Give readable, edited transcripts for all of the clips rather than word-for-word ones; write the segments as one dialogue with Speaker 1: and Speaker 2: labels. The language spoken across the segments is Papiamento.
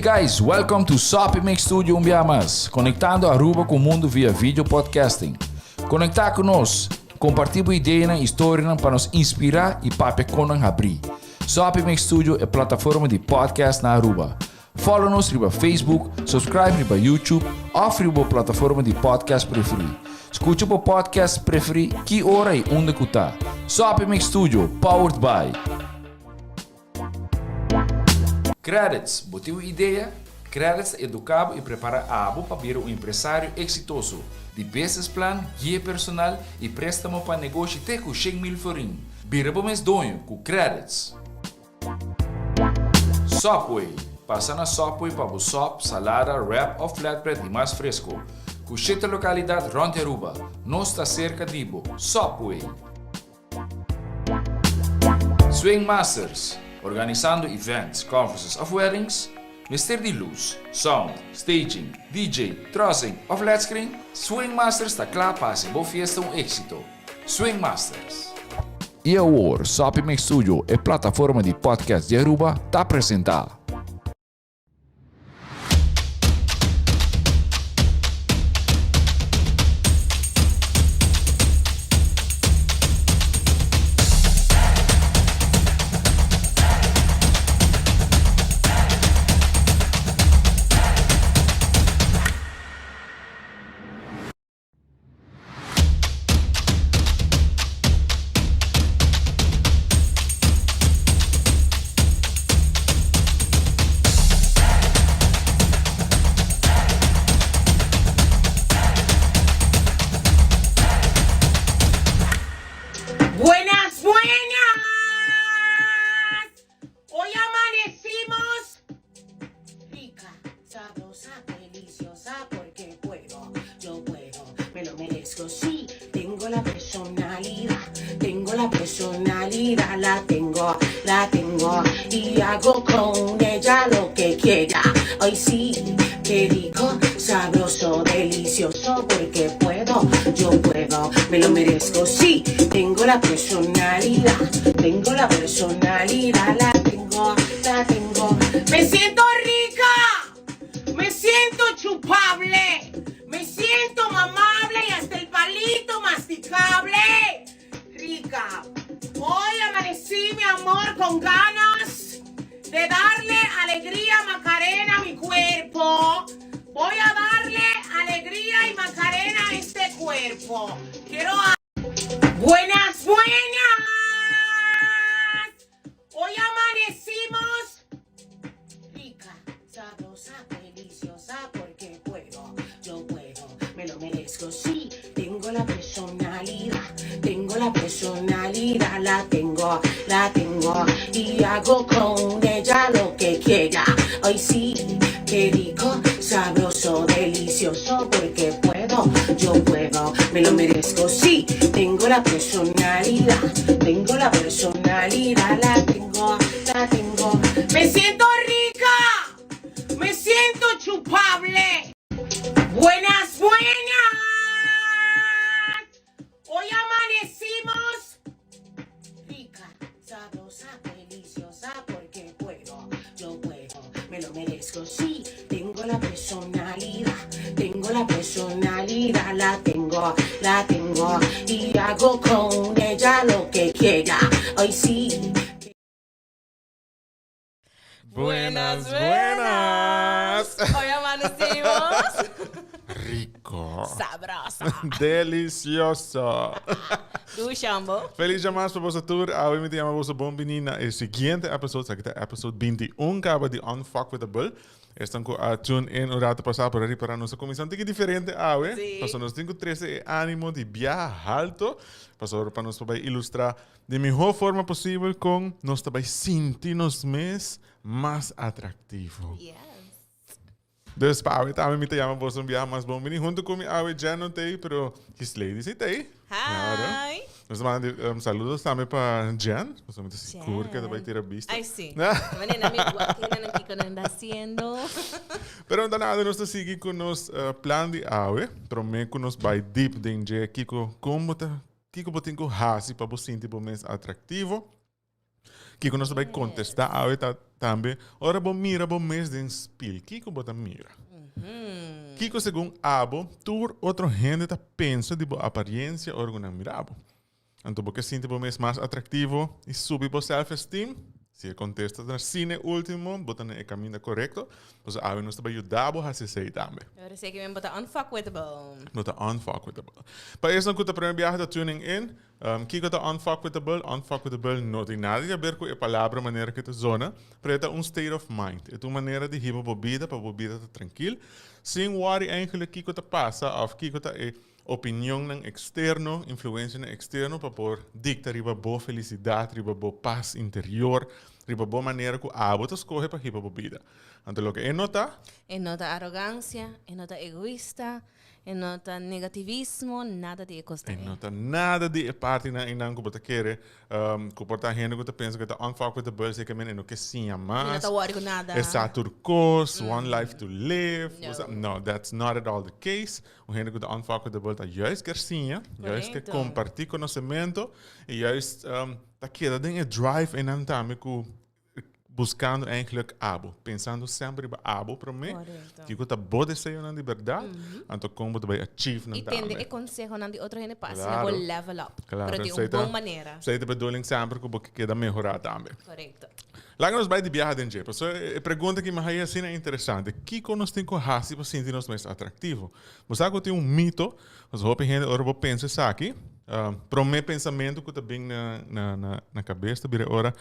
Speaker 1: guys, welcome to Soppy Mix Studio un bia mas, conectando Aruba cu mundo via video podcasting. Conecta cu nos, comparti bo ideanan y storianan pa nos inspira y papia con nan habri. Soppy Mix Studio e plataforma di podcast na Aruba. Follow nos riba Facebook, subscribe riba YouTube of riba bo plataforma di podcast preferi. Scucha bo podcast preferi ki ora y unda cu ta. Soppy Mix Studio, powered by. Credits, Bo tin un idea? Credits ta educa bo y prepara abo pa bira un empresario exitoso. Di business plan, guia personal y prestamo pa negoshi te cu 100,000 florin. Bira bo mes doño cu Credits! Subway, Pasa na Subway pa bo sop, salada, wrap of flatbread di mas fresco. Cu shete localidad rond di Aruba. Nos ta cerca di bo. Subway! Swing Masters, Organisando events, conferences of weddings? Mester di luz, sound, staging, DJ, trussing of led screen? Swing Masters ta cla pa haci bo fiesta un exito. Swing Masters. Y awor, Soppy Mix Studio, e plataforma di podcast di Aruba, ta presenta.
Speaker 2: Buenas, buenas! Hoy amanecimos rica, sabrosa, deliciosa, porque puedo, yo puedo, me lo merezco, sí, tengo la personalidad, tengo la personalidad, la tengo, la tengo, y hago con ella lo que quiera. Ay, sí, qué rico, sabroso, delicioso, porque puedo, yo puedo, me lo merezco, sí, tengo la personalidad, tengo la personalidad, la tengo, la tengo. Me siento rica, me siento chupable, me siento mamable y hasta el palito masticable. Rica. Hoy amanecí, mi amor, con ganas de darle alegría Macarena a mi cuerpo. Voy a darle alegría y Macarena a este cuerpo. Quiero a... Buenas, buenas. Hoy amanecimos rica, sabrosa, deliciosa, porque puedo, yo puedo, me lo merezco, sí, tengo la personalidad, tengo la personalidad, la tengo, la tengo, y hago con ella lo que quiera. Ay, sí, qué rico, sabroso, delicioso, porque puedo, yo puedo, me lo merezco, sí, tengo la personalidad, tengo la personalidad, la tengo, la tengo. Me siento rica, me siento chupable. Buenas, buenas. Hoy amanecimos rica, sabrosa, deliciosa, porque puedo, yo puedo, me lo merezco, sí, tengo la personalidad, tengo la personalidad, la tengo, la tengo, y hago con ella lo que quiera. Ay, sí.
Speaker 3: Buenas, buenas.
Speaker 4: Hoy amanecimos.
Speaker 3: Rico.
Speaker 4: Sabroso.
Speaker 3: Delicioso.
Speaker 4: Du Shambo.
Speaker 3: Feliz djamas pa boso tur. Awe mi ta yama boso bon bini na e siguiente episode. Esaki ta episode 21 caba di Unfuckwithable. Esnan cu a tune in un rato pasa por a ripara nos a cuminsa un tiki diferente awe.
Speaker 4: Sí.
Speaker 3: Pasobra nos tin cu trece e animo di biaha halto. Pasobra pa nos por bay ilustra Di mihó forma posibel kon nos ta bai sinti nos mes mas atraktivo.
Speaker 4: Yes.
Speaker 3: Dus pa awe tambe mi ta yama boso un biaha mas bon bini huntu ku mi awe Jen no t'ei pero his lady si t'ei.
Speaker 4: Hi.
Speaker 3: Nos ta manda um, saludos tambe pa Jen. Pasobra mi ta sigur ke ta bai tira bista.
Speaker 4: Ay si. Manera mi wak nan kiko nan ta haciendo.
Speaker 3: Pero no ta nada, nos ta sigui ku nos uh, plan di awe. Promé ku nos bai deep den dje kiko kon bo ta Kiko bo tin ku hasi pa bo sinti bo mes atraktivo? Kiko nos ta bai kontestá awe ta tambe, ora bo mira bo mes den spil, kiko bo ta mira? Kiko segun abo tur otro hende ta pensa di bo apariensia ora ku nan mira bo? Anto bo ke sinti bo mes mas atraktivo i subi bo self-esteem? Si e kontesta ta sí na e último, bo ta na e kaminda korekto, pasobra awe nos ta bai yuda bo hasi esei tambe.
Speaker 4: Ora esei ke men bo ta unfuckwithable.
Speaker 3: Bo ta unfuckwithable. Pa esnan ku ta prome biaha ta tuning in, kiko ta unfuckwithable? Unfuckwithable no tin nada di haber ku e palabra manera ku e ta zona, pero e ta un state of mind. E ta un manera di hiba bo bida pa bo bida ta trankil, sin worry eigenlijk kiko ta pasa òf kiko ta e Opinionnan externo, influencianan externo pa por dicta riba bo felicidad, riba bo paz interior, riba bo manera cu abo ta scoge pa hiba bo bida. Anto loke e no ta?
Speaker 4: E no ta arogancia, e no ta egoista, e no ta negativismo, nada di e cosnan
Speaker 3: E
Speaker 4: ei.
Speaker 3: no ta nada di e partinan einan cu bo ta kere Ku por ta hende ku ta pensa ku ta unfuckwithable, si ke men e no ke siña mas.
Speaker 4: Mi no ta worry ku nada.
Speaker 3: E sa tur kos, one life to live. No. No, that's not at all the case. Un hende ku ta unfuckwithable ta juist kier siña, juist ke kompartí konosementu i juist ta keda den e drive einan tambe ku Buscando eigenlijk abo, pensando semper riba abo prome,
Speaker 4: Correcto.
Speaker 3: kiko ta bo deseonan di berdad, anto kon bo ta bai achieve nan
Speaker 4: I tende
Speaker 3: tambe.
Speaker 4: e consehonan di otro hende pa asina bo
Speaker 3: Claro.
Speaker 4: level up.
Speaker 3: Claro,
Speaker 4: Pero di
Speaker 3: esei
Speaker 4: un
Speaker 3: ta
Speaker 4: bon manera.
Speaker 3: esei ta bedoeling semper ku bo ke keda mehorá tambe.
Speaker 4: Correcto.
Speaker 3: Laga nos bai di biaha den dje, pasobra e pregunta ki mi haña asina interesante, kiko nos tin ku hasi pa sinti nos mes atractivo? Bo sa ku tin un mito, pasobra hopi hende ora bo pensa esaki, Prome pensamentu ku ta bin na na na na kabes ta bira ora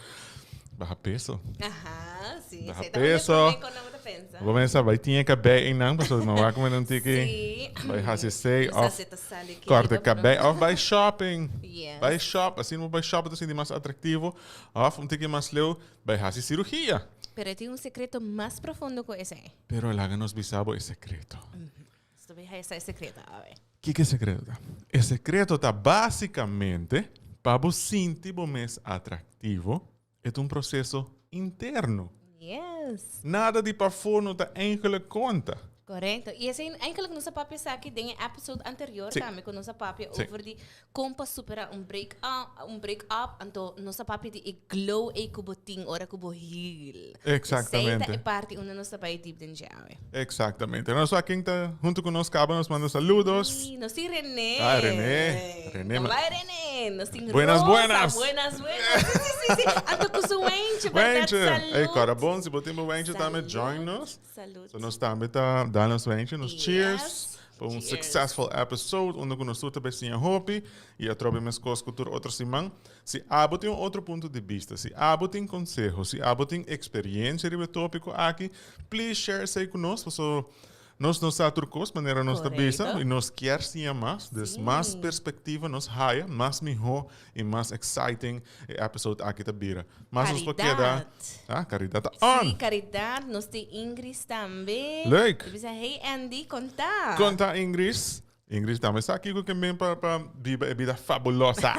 Speaker 3: baha peso.
Speaker 4: Aha, si.
Speaker 3: Baha
Speaker 4: Esei ta un di e
Speaker 3: peso.
Speaker 4: prome ku nan ta pensa.
Speaker 3: Bo pensa bai tin e kabei einan pasobra mi wak mi un tiki
Speaker 4: Si.
Speaker 3: bai hasi esei
Speaker 4: Nos
Speaker 3: of
Speaker 4: hasi ta sali ki
Speaker 3: korta
Speaker 4: riba,
Speaker 3: kabei
Speaker 4: pero
Speaker 3: of bai shopping.
Speaker 4: Yes.
Speaker 3: Bai shop, asina bo bai shop bo ta sinti mas atraktivo of un tiki mas leu bai hasi sirugia.
Speaker 4: Pero e tin un sekreto mas profundo ku esei.
Speaker 3: Pero laga nos bisa bo e sekreto.
Speaker 4: Nos ta bai haya e sekreto awe.
Speaker 3: Kiko e sekreto ta? E sekreto ta básikamente pa bo sinti bo mes atraktivo, e ta un proseso interno.
Speaker 4: Yes.
Speaker 3: Nada di pafó no ta eigenlijk konta.
Speaker 4: Korekto. I esei eigenlijk nos a papia esaki den e episode anterior
Speaker 3: Sí.
Speaker 4: tambe ku nos a papia
Speaker 3: Sí.
Speaker 4: over di Kon pa supera un break up, un break up, anto nos a papia di e glow ei ku bo tin ora ku bo heal.
Speaker 3: Exactamente.
Speaker 4: Esei ta e parti unda nos ta bai diep den dje awe.
Speaker 3: Exactamente. Nos a ken ta hunto ku nos kaba nos manda saludos.
Speaker 4: Sí, nos tin René.
Speaker 3: Ah, René. René.
Speaker 4: Kon bai René? Nos tin
Speaker 3: Buenas,
Speaker 4: Rosa.
Speaker 3: buenas.
Speaker 4: Buenas, buenas. Sí, sí, sí, sí. Anto ku su wentje, berdad?
Speaker 3: Wentje.
Speaker 4: Salud.
Speaker 3: Ey, kora bon, si bo tin bo wentje tambe,
Speaker 4: Salud.
Speaker 3: join nos.
Speaker 4: Salud.
Speaker 3: So nos tambe ta dal nos wentje, nos
Speaker 4: Yes.
Speaker 3: cheers. Pa un
Speaker 4: Cheers.
Speaker 3: successful episode unda ku nos tur ta bay siña hopi i atrobe meskos ku tur otro siman. Si abo tin un otro punto di bista, si abo tin konseho, si abo tin eksperiencia riba e topiko aki, please share esei ku nos paso nos no sa tur kos manera nos ta bisa
Speaker 4: Korekto.
Speaker 3: i nos kier siña mas. Dus
Speaker 4: Sí.
Speaker 3: mas perspektiva nos haya, mas miho i mas exciting e episode aki ta bira. Mas nos por keda.
Speaker 4: Caridad.
Speaker 3: Ah, Caridad ta on.
Speaker 4: Sí, Caridad. Nos tin Ingris tambe.
Speaker 3: Leuk.
Speaker 4: Mi bisa, hey Andy, konta.
Speaker 3: Konta Ingris. Ingris tambe sa kiko ke men pa pa biba e bida fabulosa.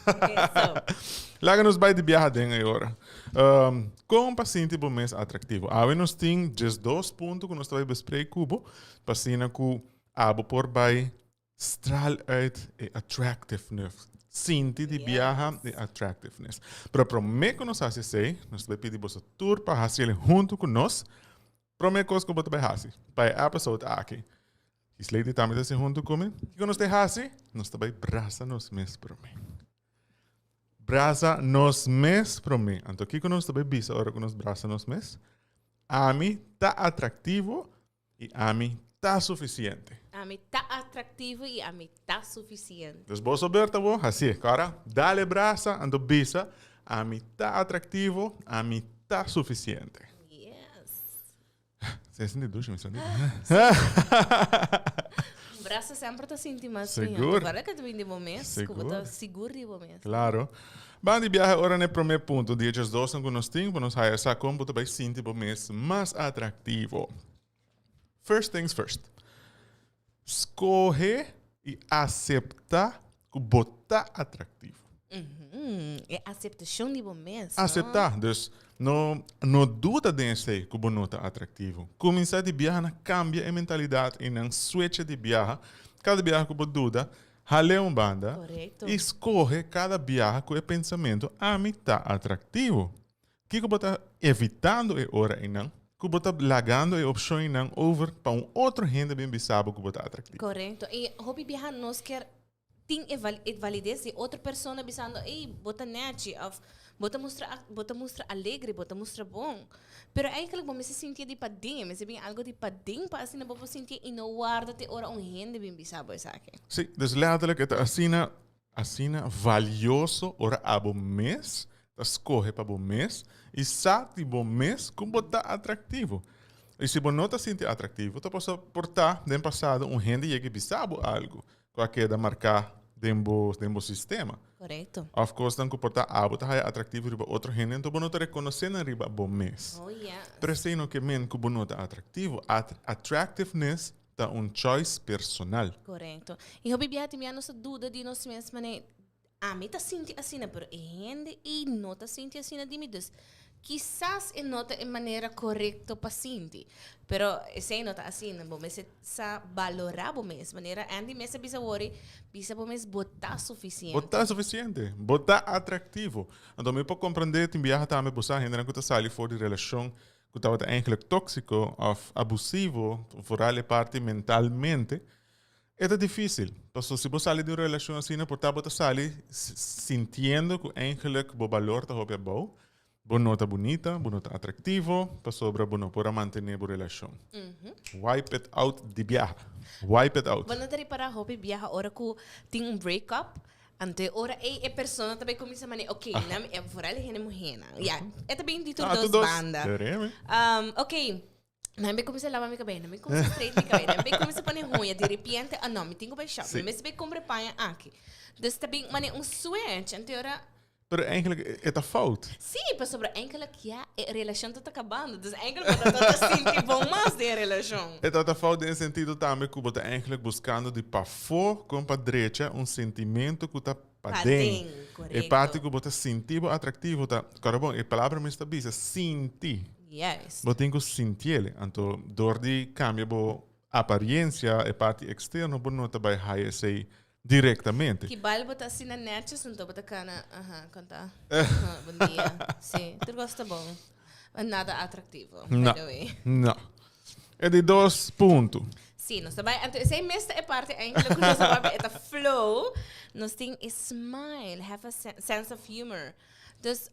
Speaker 4: Eso.
Speaker 3: Laga nos bai di biaha den e ora. Um, kon pa sinti bo mes atraktivo? Awe nos tin 12 punto ku nos ta bai bespreek ku bo, pa asina ku abo por bai Straal uit e attractiveness. Sinti di biaha e attractiveness. Pero promé ku nos hasi esei, nos ta bai pidi boso tur pa hasi el huntu ku nos. Promé kos ku bo ta bai hasi pa e episode aki, Gislady tambe ta hasi huntu ku mi. Kiko nos ta hasi? Nos ta bai brasa nos mes promé. Brasa nos mes promé. Anto kiko nos ta bai bisa ora ku nos brasa nos mes? Ami ta atraktivo I ami ta sufisiente.
Speaker 4: Ami ta atractivo i ami ta sufisiente.
Speaker 3: Dus boso beurt awor, hasié. Kòrda, dale brasa, anto bisa, Ami ta atractivo, ami ta sufisiente.
Speaker 4: Yes.
Speaker 3: Se sinti dushi, mi sinti.
Speaker 4: Un brasa semper ta sinti mas
Speaker 3: Sigur.
Speaker 4: mihó. Kòrda ku ta bini di bo mes, ku bo ta sigur di bo mes.
Speaker 3: Claro. Ban di biahe ora na e promé punto di e djesdosnan ku nos tin pa nos haya sa kon bo ta bai sinti bo mes mas atraktivo. First things first, skohe i aseptá ku bo ta atraktivo.
Speaker 4: E aseptashon di bo mes, no?
Speaker 3: Aseptá. Dus, no no duda den esei ku bo no ta atraktivo. Kuminsá di biaha na kambia e mentalidat i nan switcha di biaha. Kada biaha ku bo duda, Hal'é un banda
Speaker 4: Korekto.
Speaker 3: i skohe kada biaha ku e pensamentu, Ami ta atraktivo. Kiko bo ta evitando e ora einan? Ku bo ta lagando e opshon einan over pa un otro hende bin bisa bo ku bo ta atraktivo.
Speaker 4: Korekto. I hopi biaha nos kier tin e e valides di otro persona bisando, ey, bo ta nechi of bo ta mustra bo ta mustra alegre, bo ta mustra bon. Pero eigenlijk bo mester sintié di paden, e mester bin algo di paden pa asina bo por sintié i no warda te ora un hende bin bisa bo esaki.
Speaker 3: Sí, dus letterlijk e ta asina Asina valioso ora abo mes ta skohe pa bo mes i sa di bo mes ku bo ta atraktivo. I si bo no ta sinti atraktivo, ta pasobra por ta den pasado un hende yega i bisa bo algu ku a keda marká den bo den bo sistema.
Speaker 4: Korekto.
Speaker 3: Òf kosnan ku por ta abo ta haya atraktivo riba otro hende anto bo no ta rekonosé nan riba bo mes.
Speaker 4: Oh yes.
Speaker 3: Pero esei no ke men ku bo no ta atraktivo. Attractiveness Ta un choice personal.
Speaker 4: Correcto. Y hopi biaha tin biaha nos ta duda di nos mes mane ami ta sinti asina pero e hende ey no ta sinti asina di mi dus kisas e no ta e manera correcto pa sinti pero esey no ta asina bo mester sa balora bo mes manera Andy mes a bisa wori bisa bo mes bo ta suficiente.
Speaker 3: Bo ta suficiente. Bo ta atractivo. Anto mi por comprende tin biaha tambe bo sa hendenan cu ta sali for di relacion ku tabata eigenlijk tóksiko òf abusivo, vooral e parti mentalmente, e ta difísil. Pasobra si bo sali di un relashon asina, por ta bo ta sali sintiendo ku eigenlijk bo balor ta hopi abou, bo no ta bunita, bo no ta atraktivo, pasobra bo no por a mantené bo relashon. Wipe it out di biaha. Wipe it out.
Speaker 4: Bo no ta ripará hopi biaha ora ku tin un break up, Anto e ora ei e persona ta bay cuminsa mane, ok, na mi, vooral e hende muhernan. Ya, e ta bin di tur
Speaker 3: Ah,
Speaker 4: dos
Speaker 3: tur dos.
Speaker 4: banda.
Speaker 3: Kereme.
Speaker 4: Ok, na mi bay cuminsa lava mi cabey, na mi cuminsa straight mi cabey, na mi bay cuminsa pone huña, di repente, ah no, mi tin cu bay shop,
Speaker 3: Sí.
Speaker 4: mi mester bay compra e paña aki. Dus ta bin mane un switch, anto e ora,
Speaker 3: Pero eigenlijk e ta fout.
Speaker 4: Sí, pasobra eigenlijk ya e relacion ta ta cabando. Dus eigenlijk bo ta ta sinti bon mas den e relacion.
Speaker 3: E ta ta fout den e sentido tambe cu bo ta eigenlijk buscando di pafó con pa drecha un sentimento cu ta paden.
Speaker 4: Paden,
Speaker 3: E
Speaker 4: correcto.
Speaker 3: parti cu bo ta sinti bo atractivo ta, kòrda bon, e palabra mes ta bisa sinti.
Speaker 4: Juist.
Speaker 3: Bo tin cu sintiele. Anto door di cambia bo apariencia, e parti externo, bo no ta bay haya esey Directamente.
Speaker 4: Ki bal bo ta asina netjes anto bo ta kana aha konta aha bon dia si tur kos ta bon maar nada atractivo by
Speaker 3: No,
Speaker 4: the way.
Speaker 3: no. E di dos punto.
Speaker 4: Si nos ta bai anto esei mes ta e parti eigenlijk ku nos a papia e ta flow nos tin e smile have a sense of humor dus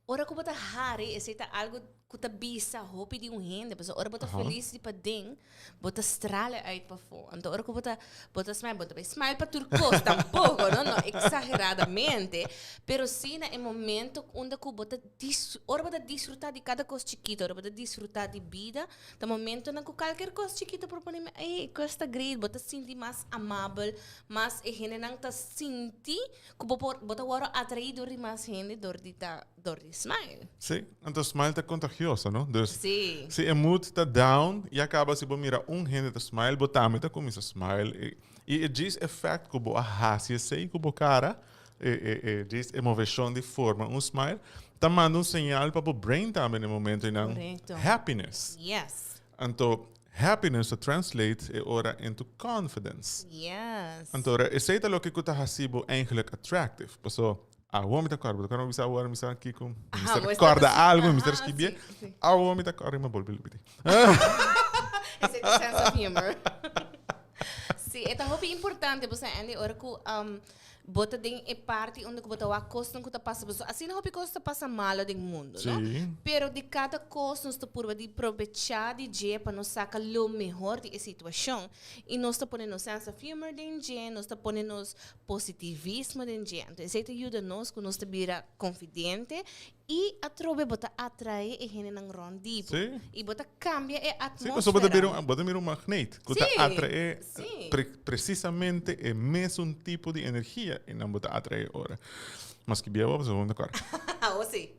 Speaker 4: Ora ku bo ta hari, esei ta algu ku ta bisa hopi di un hende. Pasobra ora bo ta felis di paden, bo ta strale uit pafó. Anto ora ku bo ta bo ta smile, bo ta bai smile pa tur kos tampoko, no? No eksageradamente. Pero sí na e momento unda ku bo ta dis ora bo ta disfrutá di kada kos chikito, ora bo ta disfrutá di bida, ta momentonan ku kalker kos chikito por pone mi, ey, kos ta great. Bo ta sinti mas amabel, mas e hendenan ta sinti Ku bo por, bo ta wòrdu atraí dor di mas hende dor di ta, dor di smile.
Speaker 3: Sí, anto smile ta kontagioso, no? Dus,
Speaker 4: Sí.
Speaker 3: si e mood ta down, ya kaba si bo mira un hende ta smile, bo tambe ta kuminsá smile. I, i e djis effect ku bo a hasi esei ku bo kara, e, e, e djis e moveshon di forma un smile, ta manda un señal pa bo brain tambe na e momento einan,
Speaker 4: Korekto.
Speaker 3: happiness.
Speaker 4: Yes.
Speaker 3: Anto, happiness ta translate e ora into confidence.
Speaker 4: Yes.
Speaker 3: Anto, ora, esei ta loke ku ta hasi bo eigenlijk attractive. Paso, awo mi ta kòrda, bo ta kòrda mi bisa awor, mi sa kiko, mi
Speaker 4: Aha,
Speaker 3: mester
Speaker 4: bo esta
Speaker 3: kòrda
Speaker 4: ta si-
Speaker 3: algu, mi mester
Speaker 4: aha,
Speaker 3: skibié.
Speaker 4: si, si.
Speaker 3: Awo mi ta kòrda i mi a bolbe lubidé.
Speaker 4: Esei ta sense of humor. Sí, e ta hopi importante, bo sa, Andy, ora ku um, Bo ta den e parti unda ku bo ta wak kosnan ku ta pasa. Pasobra asina hopi kos ta pasa malo den mundu, no?
Speaker 3: Sí.
Speaker 4: Pero di kada kos nos ta purba di probechá di dje pa nos saka lo mehor di e situashon. I nos ta pone nos sense of humor den dje, nos ta pone nos positivismo den dje. Anto esei ta yuda nos ku nos ta bira konfidente i atrobe bo ta atraé e hendenan rònt di bo.
Speaker 3: Sí.
Speaker 4: I bo ta kambia e
Speaker 3: Sí, pasobra bo ta bira
Speaker 4: atmósfera.
Speaker 3: un, bo ta bira un magneet ku ta
Speaker 4: Sí,
Speaker 3: atraé
Speaker 4: sí.
Speaker 3: pre, presisamente e mesun tipo di energia i nan bo ta atraé ora. Maske bia bo, pasobra bo no ta kòrda.
Speaker 4: Awo sí.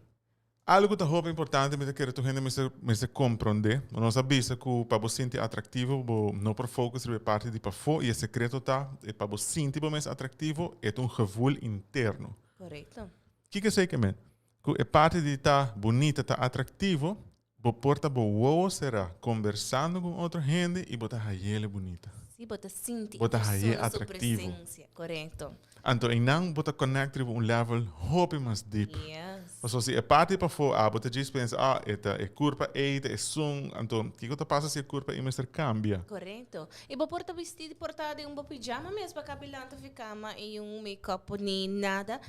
Speaker 3: Algu ku ta hopi importante mi ta kere tur hende mester mester komprondé. Nos a bisa ku pa bo sinti atraktivo bo no por focus riba e parti di pafó i e sekreto ta pa bo sinti bo mes atraktivo e ta un gevoel interno.
Speaker 4: Korekto.
Speaker 3: Kiko esei ke men? Ku e parti di ta bunita, ta atraktivo, bo por ta bo wowo será kombersando ku un otro hende i bo ta hayele bunita.
Speaker 4: Sí, bo ta sinti e
Speaker 3: Bo ta hay'é
Speaker 4: persona su
Speaker 3: atraktivo.
Speaker 4: presensia. Korekto.
Speaker 3: Anto einan bo ta connect riba un level hopi mas deep.
Speaker 4: Yes.
Speaker 3: Pasobra si e parti pafó abo ta djis pensa, ah, e ta e kurpa ei, ta esun, anto kiko ta pasa si e kurpa ei mester kambia?
Speaker 4: Korekto. I bo por ta bistí di por ta den un bo pijama mes pa kabi lanta fi kama i un make-up ni nada.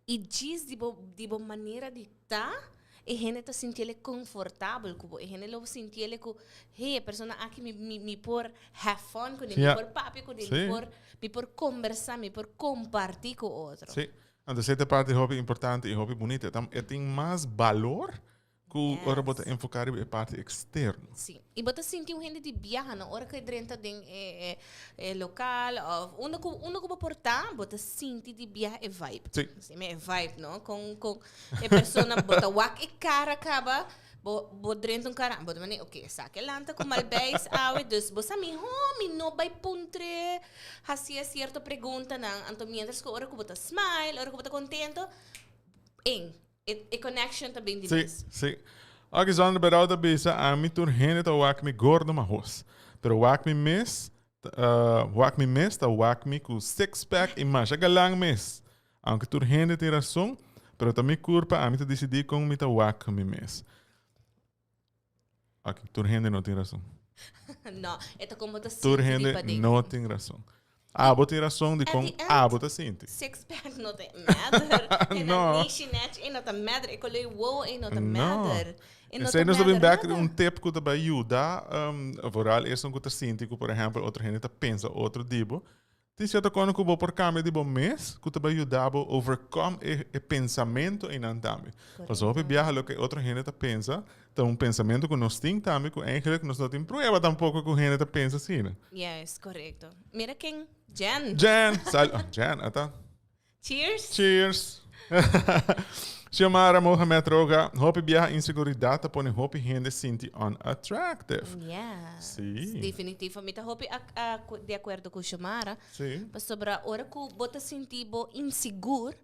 Speaker 4: I djis di bo di bo manera di ta, e hende ta sintiele konfortabel ku bo. E hende lo sintiele ku, hey, e persona aki mi mi mi por have fun kuné, mi por papia kuné, mi por mi por kombersá, mi por kompartí ku otro.
Speaker 3: Sí. Anto esei ta e parti hopi importante i hopi bunita. E tin mas balor ku ora bo ta enfoká riba e parti eksterno.
Speaker 4: Sí. I bo ta sinti un hende di biaha, no? Ora ku e drenta den e e lokal òf unda ku unda ku bo por ta, bo ta sinti di biaha e vibe.
Speaker 3: Sí.
Speaker 4: Sí, e vibe, no? Kon kon e persona bo ta wak e kara kaba, bo bo drenta un kara, bo ta mane, oké, esaki a lanta ku mal beis awe, dus bo sa mihó mi no bai puntr'é, hasié sierto preguntanan. Anto miéntras ku ora ku bo ta smile, ora ku bo ta kontento, en. E connection ta bin di
Speaker 3: mes. Sí, sí. Oke, Zonder Berau ta bisa, ami tur hende ta wak mi gordo mahos. Pero wak mi mes, wak mi mes ta wak mi ku six pack i masha galan mes. Aunke tur hende tin rason, pero ta mi kurpa, ami ta disidí kon mi ta wak mi mes. Oke, tur hende no tin rason.
Speaker 4: No, e ta como ta sinti
Speaker 3: Tur hende no tin rason. Abo tin rason di con abo ta sinti.
Speaker 4: Six pack no ta matter. No. Nishi nech e no ta matter. E color wowo e no ta matter.
Speaker 3: E no ta matter. Nos ta bin back un tip cu ta bay yuda, vooral esun cu ta sinti cu por ehempel otro hende ta pensa otro di bo. Tin cierto cosa cu bo por cambia di bo mes cu ta bay yuda bo overcome e e pensamento eynan tambe. Pasobra hopi biaha loke otro hende ta pensa ta un pensamento cu nos tin tambe cu eigenlijk nos no tin prueba tampoco cu hende ta pensa asina.
Speaker 4: Yes, corecto. Mira ken, Jen.
Speaker 3: Jen! Sal, oh, Jen, ata.
Speaker 4: Cheers.
Speaker 3: Cheers. Xiomara Mohamed Roga, hopi biaha inseguridad ta pone hopi hende sinti unattractive.
Speaker 4: Yes.
Speaker 3: Sí.
Speaker 4: Definitivo. Mi ta hopi di acuerdo cu Xiomara.
Speaker 3: Sí.
Speaker 4: Pasobra ora cu bo ta sinti bo insigur,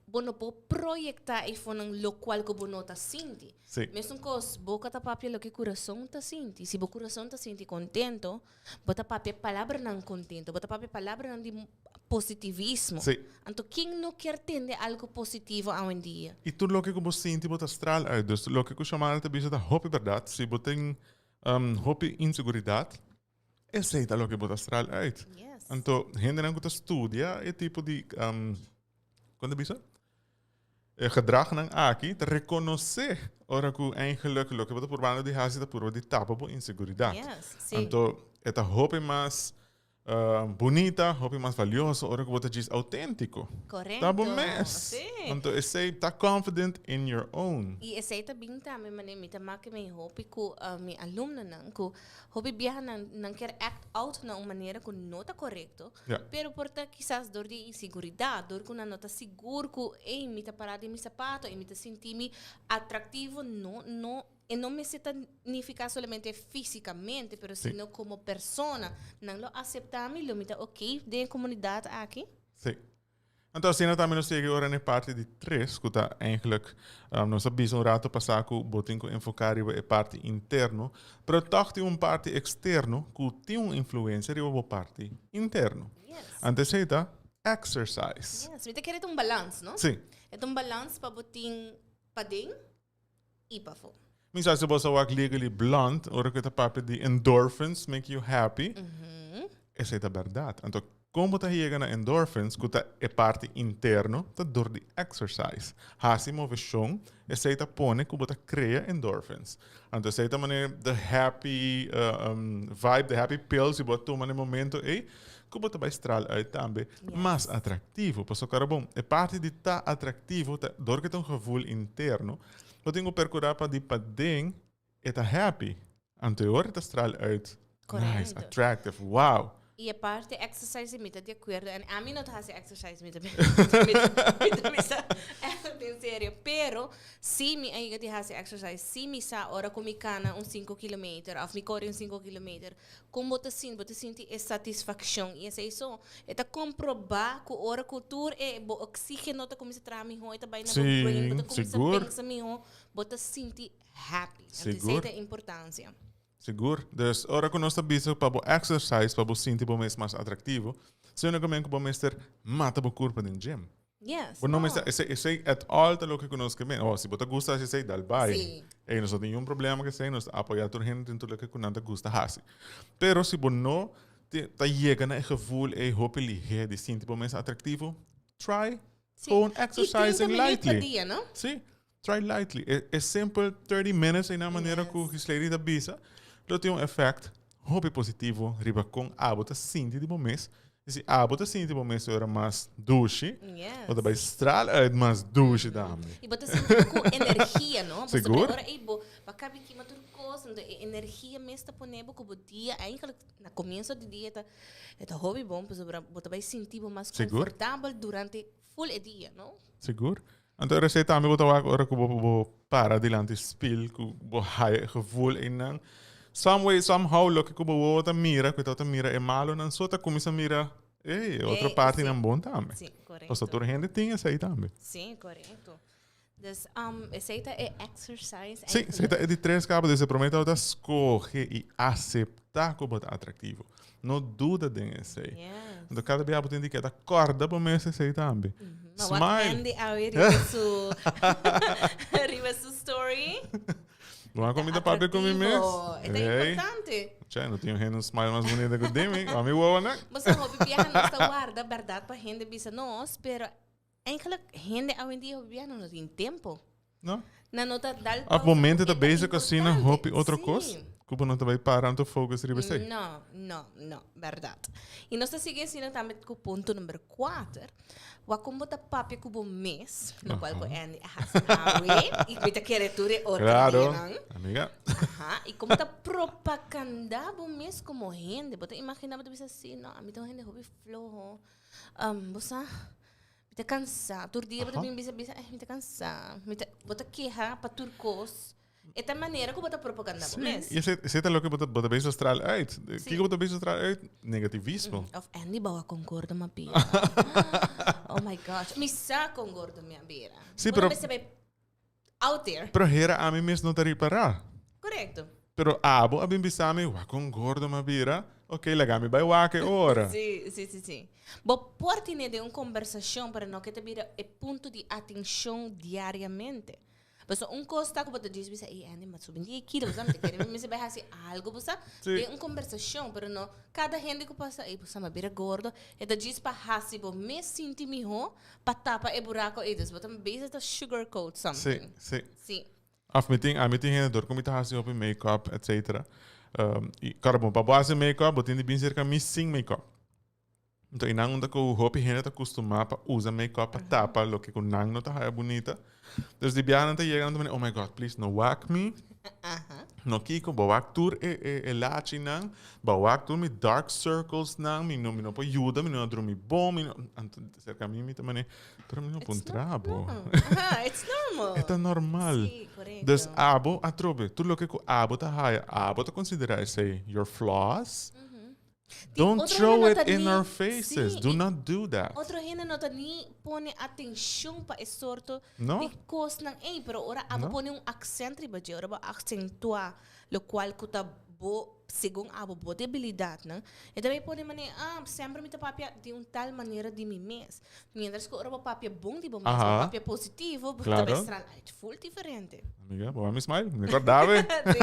Speaker 4: bo no por proyecta eifonan locual cu bo no ta sinti.
Speaker 3: Sí.
Speaker 4: Mesun cos, boca ta papia loke curason ta sinti. Si bo curason ta sinti contento, Bo ta papia palabranan contento, bo ta papia palabranan di positivismo.
Speaker 3: Sí.
Speaker 4: Anto ken no kier tende algo positivo awendia?
Speaker 3: I tur loke ku bo sinti bo ta straal uit. Dus loke ku Xiomara ta bisa ta hopi bèrdat. Si bo tin hopi inseguridat, esei ta loke bo ta straal uit.
Speaker 4: Yes.
Speaker 3: Anto hendenan ku ta studia e tipo di, kon ta bisa? E gedragnan aki ta rekonosé ora ku eigenlijk loke bo ta purbando di hasi ta purba di tapa bo inseguridat.
Speaker 4: Yes, sí.
Speaker 3: Anto e ta hopi mas bunita, hopi mas valioso ora ku bo ta djis outéntiko.
Speaker 4: Korekto.
Speaker 3: Ta bo mes.
Speaker 4: Sí.
Speaker 3: Anto esei ta confident in your own.
Speaker 4: I esei ta bin tambe manera mi ta make mi hopi ku mi alumnonan ku hopi biaha nan nan kier act out na un manera ku no ta korekto.
Speaker 3: Ja.
Speaker 4: Pero por ta kisas dor di inseguridat, dor ku nan no ta sigur ku, ey, mi ta pará den mi sapato, ey, mi ta sinti mi atractivo, no, no, e no mester ta nifiká solamente físikamente, pero
Speaker 3: Sí.
Speaker 4: sino komo persona. Nan lo aseptá mi, lo mi ta oké den e komunidat aki.
Speaker 3: Sí. Anto asina tambe nos yega ora na e parti di tres, ku ta eigenlijk, nos a bisa un rato pasá ku bo tin ku enfoká riba e parti interno, pero tòg tin un parti eksterno ku tin un influensia riba bo parti interno.
Speaker 4: Yes.
Speaker 3: Anto esei ta exercise.
Speaker 4: Yes, mi ta kere ta un balans, no?
Speaker 3: Sí.
Speaker 4: E ta un balans pa bo tin paden i pafó.
Speaker 3: Mi sa si bo sa wak Legally Blonde, ora ku e ta papia di endorphins make you happy, esei ta bèrdat. Anto, kon bo ta yega na endorphins, ku ta e parti interno, ta dor di exercise. Hasi moveshon, esei ta pone ku bo ta krea endorphins. Anto esei ta manera the happy vibe, the happy pill, si bo a tuma na e momento ei, ku bo ta bai straal uit tambe mas atraktivo. Pasobra kara bon, e parti di ta atraktivo ta dor ku e ta un gevoel interno, bo tin ku perkurá pa di paden e ta happy. Anto e ora e ta straal uit nice, attractive, wow.
Speaker 4: I e parti exercise mi ta di akuerdo en ami no ta hasi exercise mi ta mi ta bisa den serio pero si mi a yega di hasi exercise si mi sa ora ku mi kana un sinku kilometer of mi kore un sinku kilometer Kon bo ta sinti? Bo ta sinti e satisfakshon i esei so. E ta komprobá ku ora ku tur e bo oksígeno ta kuminsá traha mihó, e ta bai na bo brain, bo ta kuminsá pensa mihó, bo ta sinti happy. Anto esei ta e importansia.
Speaker 3: Sigur. Dus ora ku nos ta bisa pa bo exercise pa bo sinti bo mes mas atraktivo, si únikamente ku bo mester mata bo kurpa den gym.
Speaker 4: Yes.
Speaker 3: Bo no mester, esei, esei at all ta loke ku nos ke men. Oh, si bo ta gusta hasi esei, dal bai.
Speaker 4: Sí.
Speaker 3: Ey, nos no tin niun problema ku esei, nos ta apoyá tur hende den tur loke ku nan ta gusta hasi. Pero si bo no te, ta yega na e gevoel ey hopi lihé di sinti bo mes atraktivo, try
Speaker 4: Sí.
Speaker 3: gewoon
Speaker 4: I 30
Speaker 3: exercising
Speaker 4: minuut pa
Speaker 3: lightly.
Speaker 4: dia, no?
Speaker 3: Sí, try lightly. E, e simple 30 minutes ei na manera ku
Speaker 4: Yes.
Speaker 3: Gislady ta bisa, lo tin un effect hopi positivo riba kon abo ta sinti di bo mes. I si abo ta sinti bo mes ora mas dushi,
Speaker 4: Yes.
Speaker 3: bo ta bai straal uit mas dushi tambe.
Speaker 4: I bo ta sinti bo ku energia, no? Pasobra
Speaker 3: Sigur.
Speaker 4: ora ei bo bo a kabi kima tur kos, anto e energia mes ta pone bo ku bo dia eigenlijk na komienso di dia ta e ta hopi bon pasobra bo ta bai sinti bo mas
Speaker 3: Sigur.
Speaker 4: konfortabel durante ful e dia, no?
Speaker 3: Sigur. Anto ora esei tambe bo ta wak ora ku bo bo para dilanti spil ku bo haya e gevoel einan. Some way, somehow loke ku bo wowo ta mira, ku e tabata mira e malonan so ta kuminsa mira, ey, e otro
Speaker 4: Ey,
Speaker 3: partinan
Speaker 4: sí.
Speaker 3: bon tambe.
Speaker 4: Sí, korekto.
Speaker 3: Pasobra tur hende tin esei tambe.
Speaker 4: Sí, korekto. Dus esei ta e exercise
Speaker 3: Sí, esei ta e di tres kaba. Dus e promé tabata skohe i aseptá ku bo ta atraktivo. No duda den esei.
Speaker 4: Yes.
Speaker 3: Anto kada bia bo tin di keda kòrda bo mes esei tambe.
Speaker 4: Ma wak
Speaker 3: Smile.
Speaker 4: Andy awe riba su riba su story.
Speaker 3: Bo a comida papia cu mi mes.
Speaker 4: Atractivo. E ta
Speaker 3: Hey.
Speaker 4: importante.
Speaker 3: Che, no tin un hende un smile mas bonita cu Dimi. Ami wowo nan.
Speaker 4: Bo sa hopi biaha nos ta warda berdad pa hende bisa nos, pero eigenlijk hende awendia hopi biaha no tin tempo.
Speaker 3: No.
Speaker 4: Nan no ta dal
Speaker 3: Op
Speaker 4: pausa
Speaker 3: momento
Speaker 4: ku
Speaker 3: ta
Speaker 4: e ta
Speaker 3: bezig asina
Speaker 4: importante.
Speaker 3: hopi otro kos
Speaker 4: Sí.
Speaker 3: ku bo no ta bai para anto focus riba esei.
Speaker 4: No, no, no, bèrdat. I nos ta sigui asina tambe ku punto number kuater, wak kon bo ta papia ku bo mes, lokual ku Andy a hasi awe, i mi ta kere tur e otro
Speaker 3: Claro,
Speaker 4: dianan.
Speaker 3: amiga.
Speaker 4: Aha, i kon bo ta propagandá bo mes komo hende. Bo ta imaginá bo ta bisa, sí, no, ami ta un hende hopi floho. Bo sa, Mi ta cansá. Tur dia bo ta bin bisa bisa, eh, mi ta cansá. Mi ta, bo ta keha pa tur cos. E ta manera cu bo ta propaganda bo mes.
Speaker 3: Sí, y ese, ese ta loke bo ta, bo ta bezig straal uit.
Speaker 4: Sí.
Speaker 3: Kiko bo ta bezig straal uit? Negativismo.
Speaker 4: Of Andy bawa con gordo m'a bira. oh my gosh. Mi sa con gordo mi a bira.
Speaker 3: Sí,
Speaker 4: Bo
Speaker 3: pero-
Speaker 4: no mester bay out there.
Speaker 3: Pero hera ami mes no ta ripará.
Speaker 4: Correcto.
Speaker 3: Pero abo a bin bisa mi, wak con gordo m'a bira. Ok, laga mi bai wak e ora.
Speaker 4: Sí, sí, sí, sí. Bo por tene den un conversacion, pero no ke ta bira e punto di atencion diariamente. Pasobra un cos ta cu bo ta djis bisa, ey Andy, m'a subi un die kilo, bo sa, mi ta kere mi mester bai haci algo, bo sa.
Speaker 3: Sí.
Speaker 4: Den un conversacion, pero no cada hende cu pasa, ey, bo sa, m'a bira gordo. E ta djis pa haci bo mes sinti miho, pa tapa e buraco ey. Dus bo ta bezig ta sugarcoat
Speaker 3: Sí,
Speaker 4: something.
Speaker 3: sí.
Speaker 4: Sí.
Speaker 3: Of mi tin, ami tin hende dor ku mi ta hasi hopi make-up, etcetera. I kòrda bon, pa bo hasi make-up, bo tin di bin serka mi sin make-up. Enton, i nan unda ku hopi hende ta kustumá pa usa make-up pa tapa loke ku nan no ta haya bunita. Dus di biaha nan ta yega, nan ta manda, oh my God, please no wak mi. No kiko, bo wak tur e e e lachinan, bo wak tur mi dark circles nan, mi no mi no por yuda, mi no a drumi bon, mi no, anto serka mi mi ta mane, pero mi no por puntra bo.
Speaker 4: Aha, it's normal.
Speaker 3: E ta normal.
Speaker 4: Sí, korekto.
Speaker 3: Dus abo atrobe, tur loke ku abo ta haya, abo ta konsidera esei your flaws, Don't
Speaker 4: Otro
Speaker 3: throw
Speaker 4: hende no
Speaker 3: it
Speaker 4: ta
Speaker 3: in
Speaker 4: ni-
Speaker 3: our faces.
Speaker 4: Sí,
Speaker 3: Do
Speaker 4: i-
Speaker 3: not do that.
Speaker 4: Otro hende no ta ni pone atencion pa e sorto
Speaker 3: No.
Speaker 4: di cosnan ey, pero ora abo
Speaker 3: No.
Speaker 4: pone un accent riba dje, ora bo accentua locual cu ta bo, segun abo, bo debilidadnan, e ta bay pone manera, ah, semper mi ta papia di un tal manera di mi mes. Mientras cu ora bo papia bon di bo mes, bo papia positivo, bo ta
Speaker 3: Claro.
Speaker 4: bay straal uit full diferente.
Speaker 3: Amiga, bo mi smile, mi recordaba.
Speaker 4: Sí.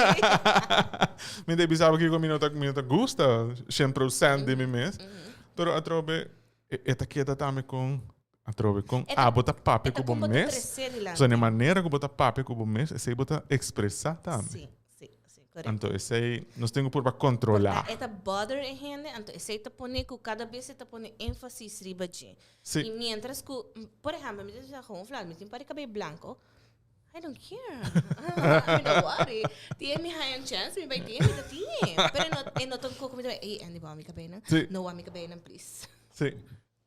Speaker 3: Mi ta bisa kiko mi no ta, mi no ta gusta 100% di mi mes. Pero atrobe, e, e ta keda tambe con, atrobe con
Speaker 4: E ta-
Speaker 3: abo ta papia
Speaker 4: e ta
Speaker 3: cu bo
Speaker 4: con bo ta
Speaker 3: mes.
Speaker 4: trece dilante.
Speaker 3: So, na manera cu bo ta papia cu bo mes, esey bo ta expresa tambe.
Speaker 4: Sí, sí, sí, correcto.
Speaker 3: Anto esey nos tin cu purba controla.
Speaker 4: E ta bother e hende, anto esey ta pone cu cada bes e ta pone énfasis riba dje.
Speaker 3: Sí.
Speaker 4: Y mientras cu, por ehempel, mi ta bisa gewoon fla, mi tin par di cabey blanco, I don't care. Mi no worry. Tin mi haya un chance, mi bay tin, mi ta tin. Pero e no, e no ta un coco mi ta bay, ey Andy, bo mi cabeynan?
Speaker 3: Sí.
Speaker 4: No wak mi cabeynan, please.
Speaker 3: Sí.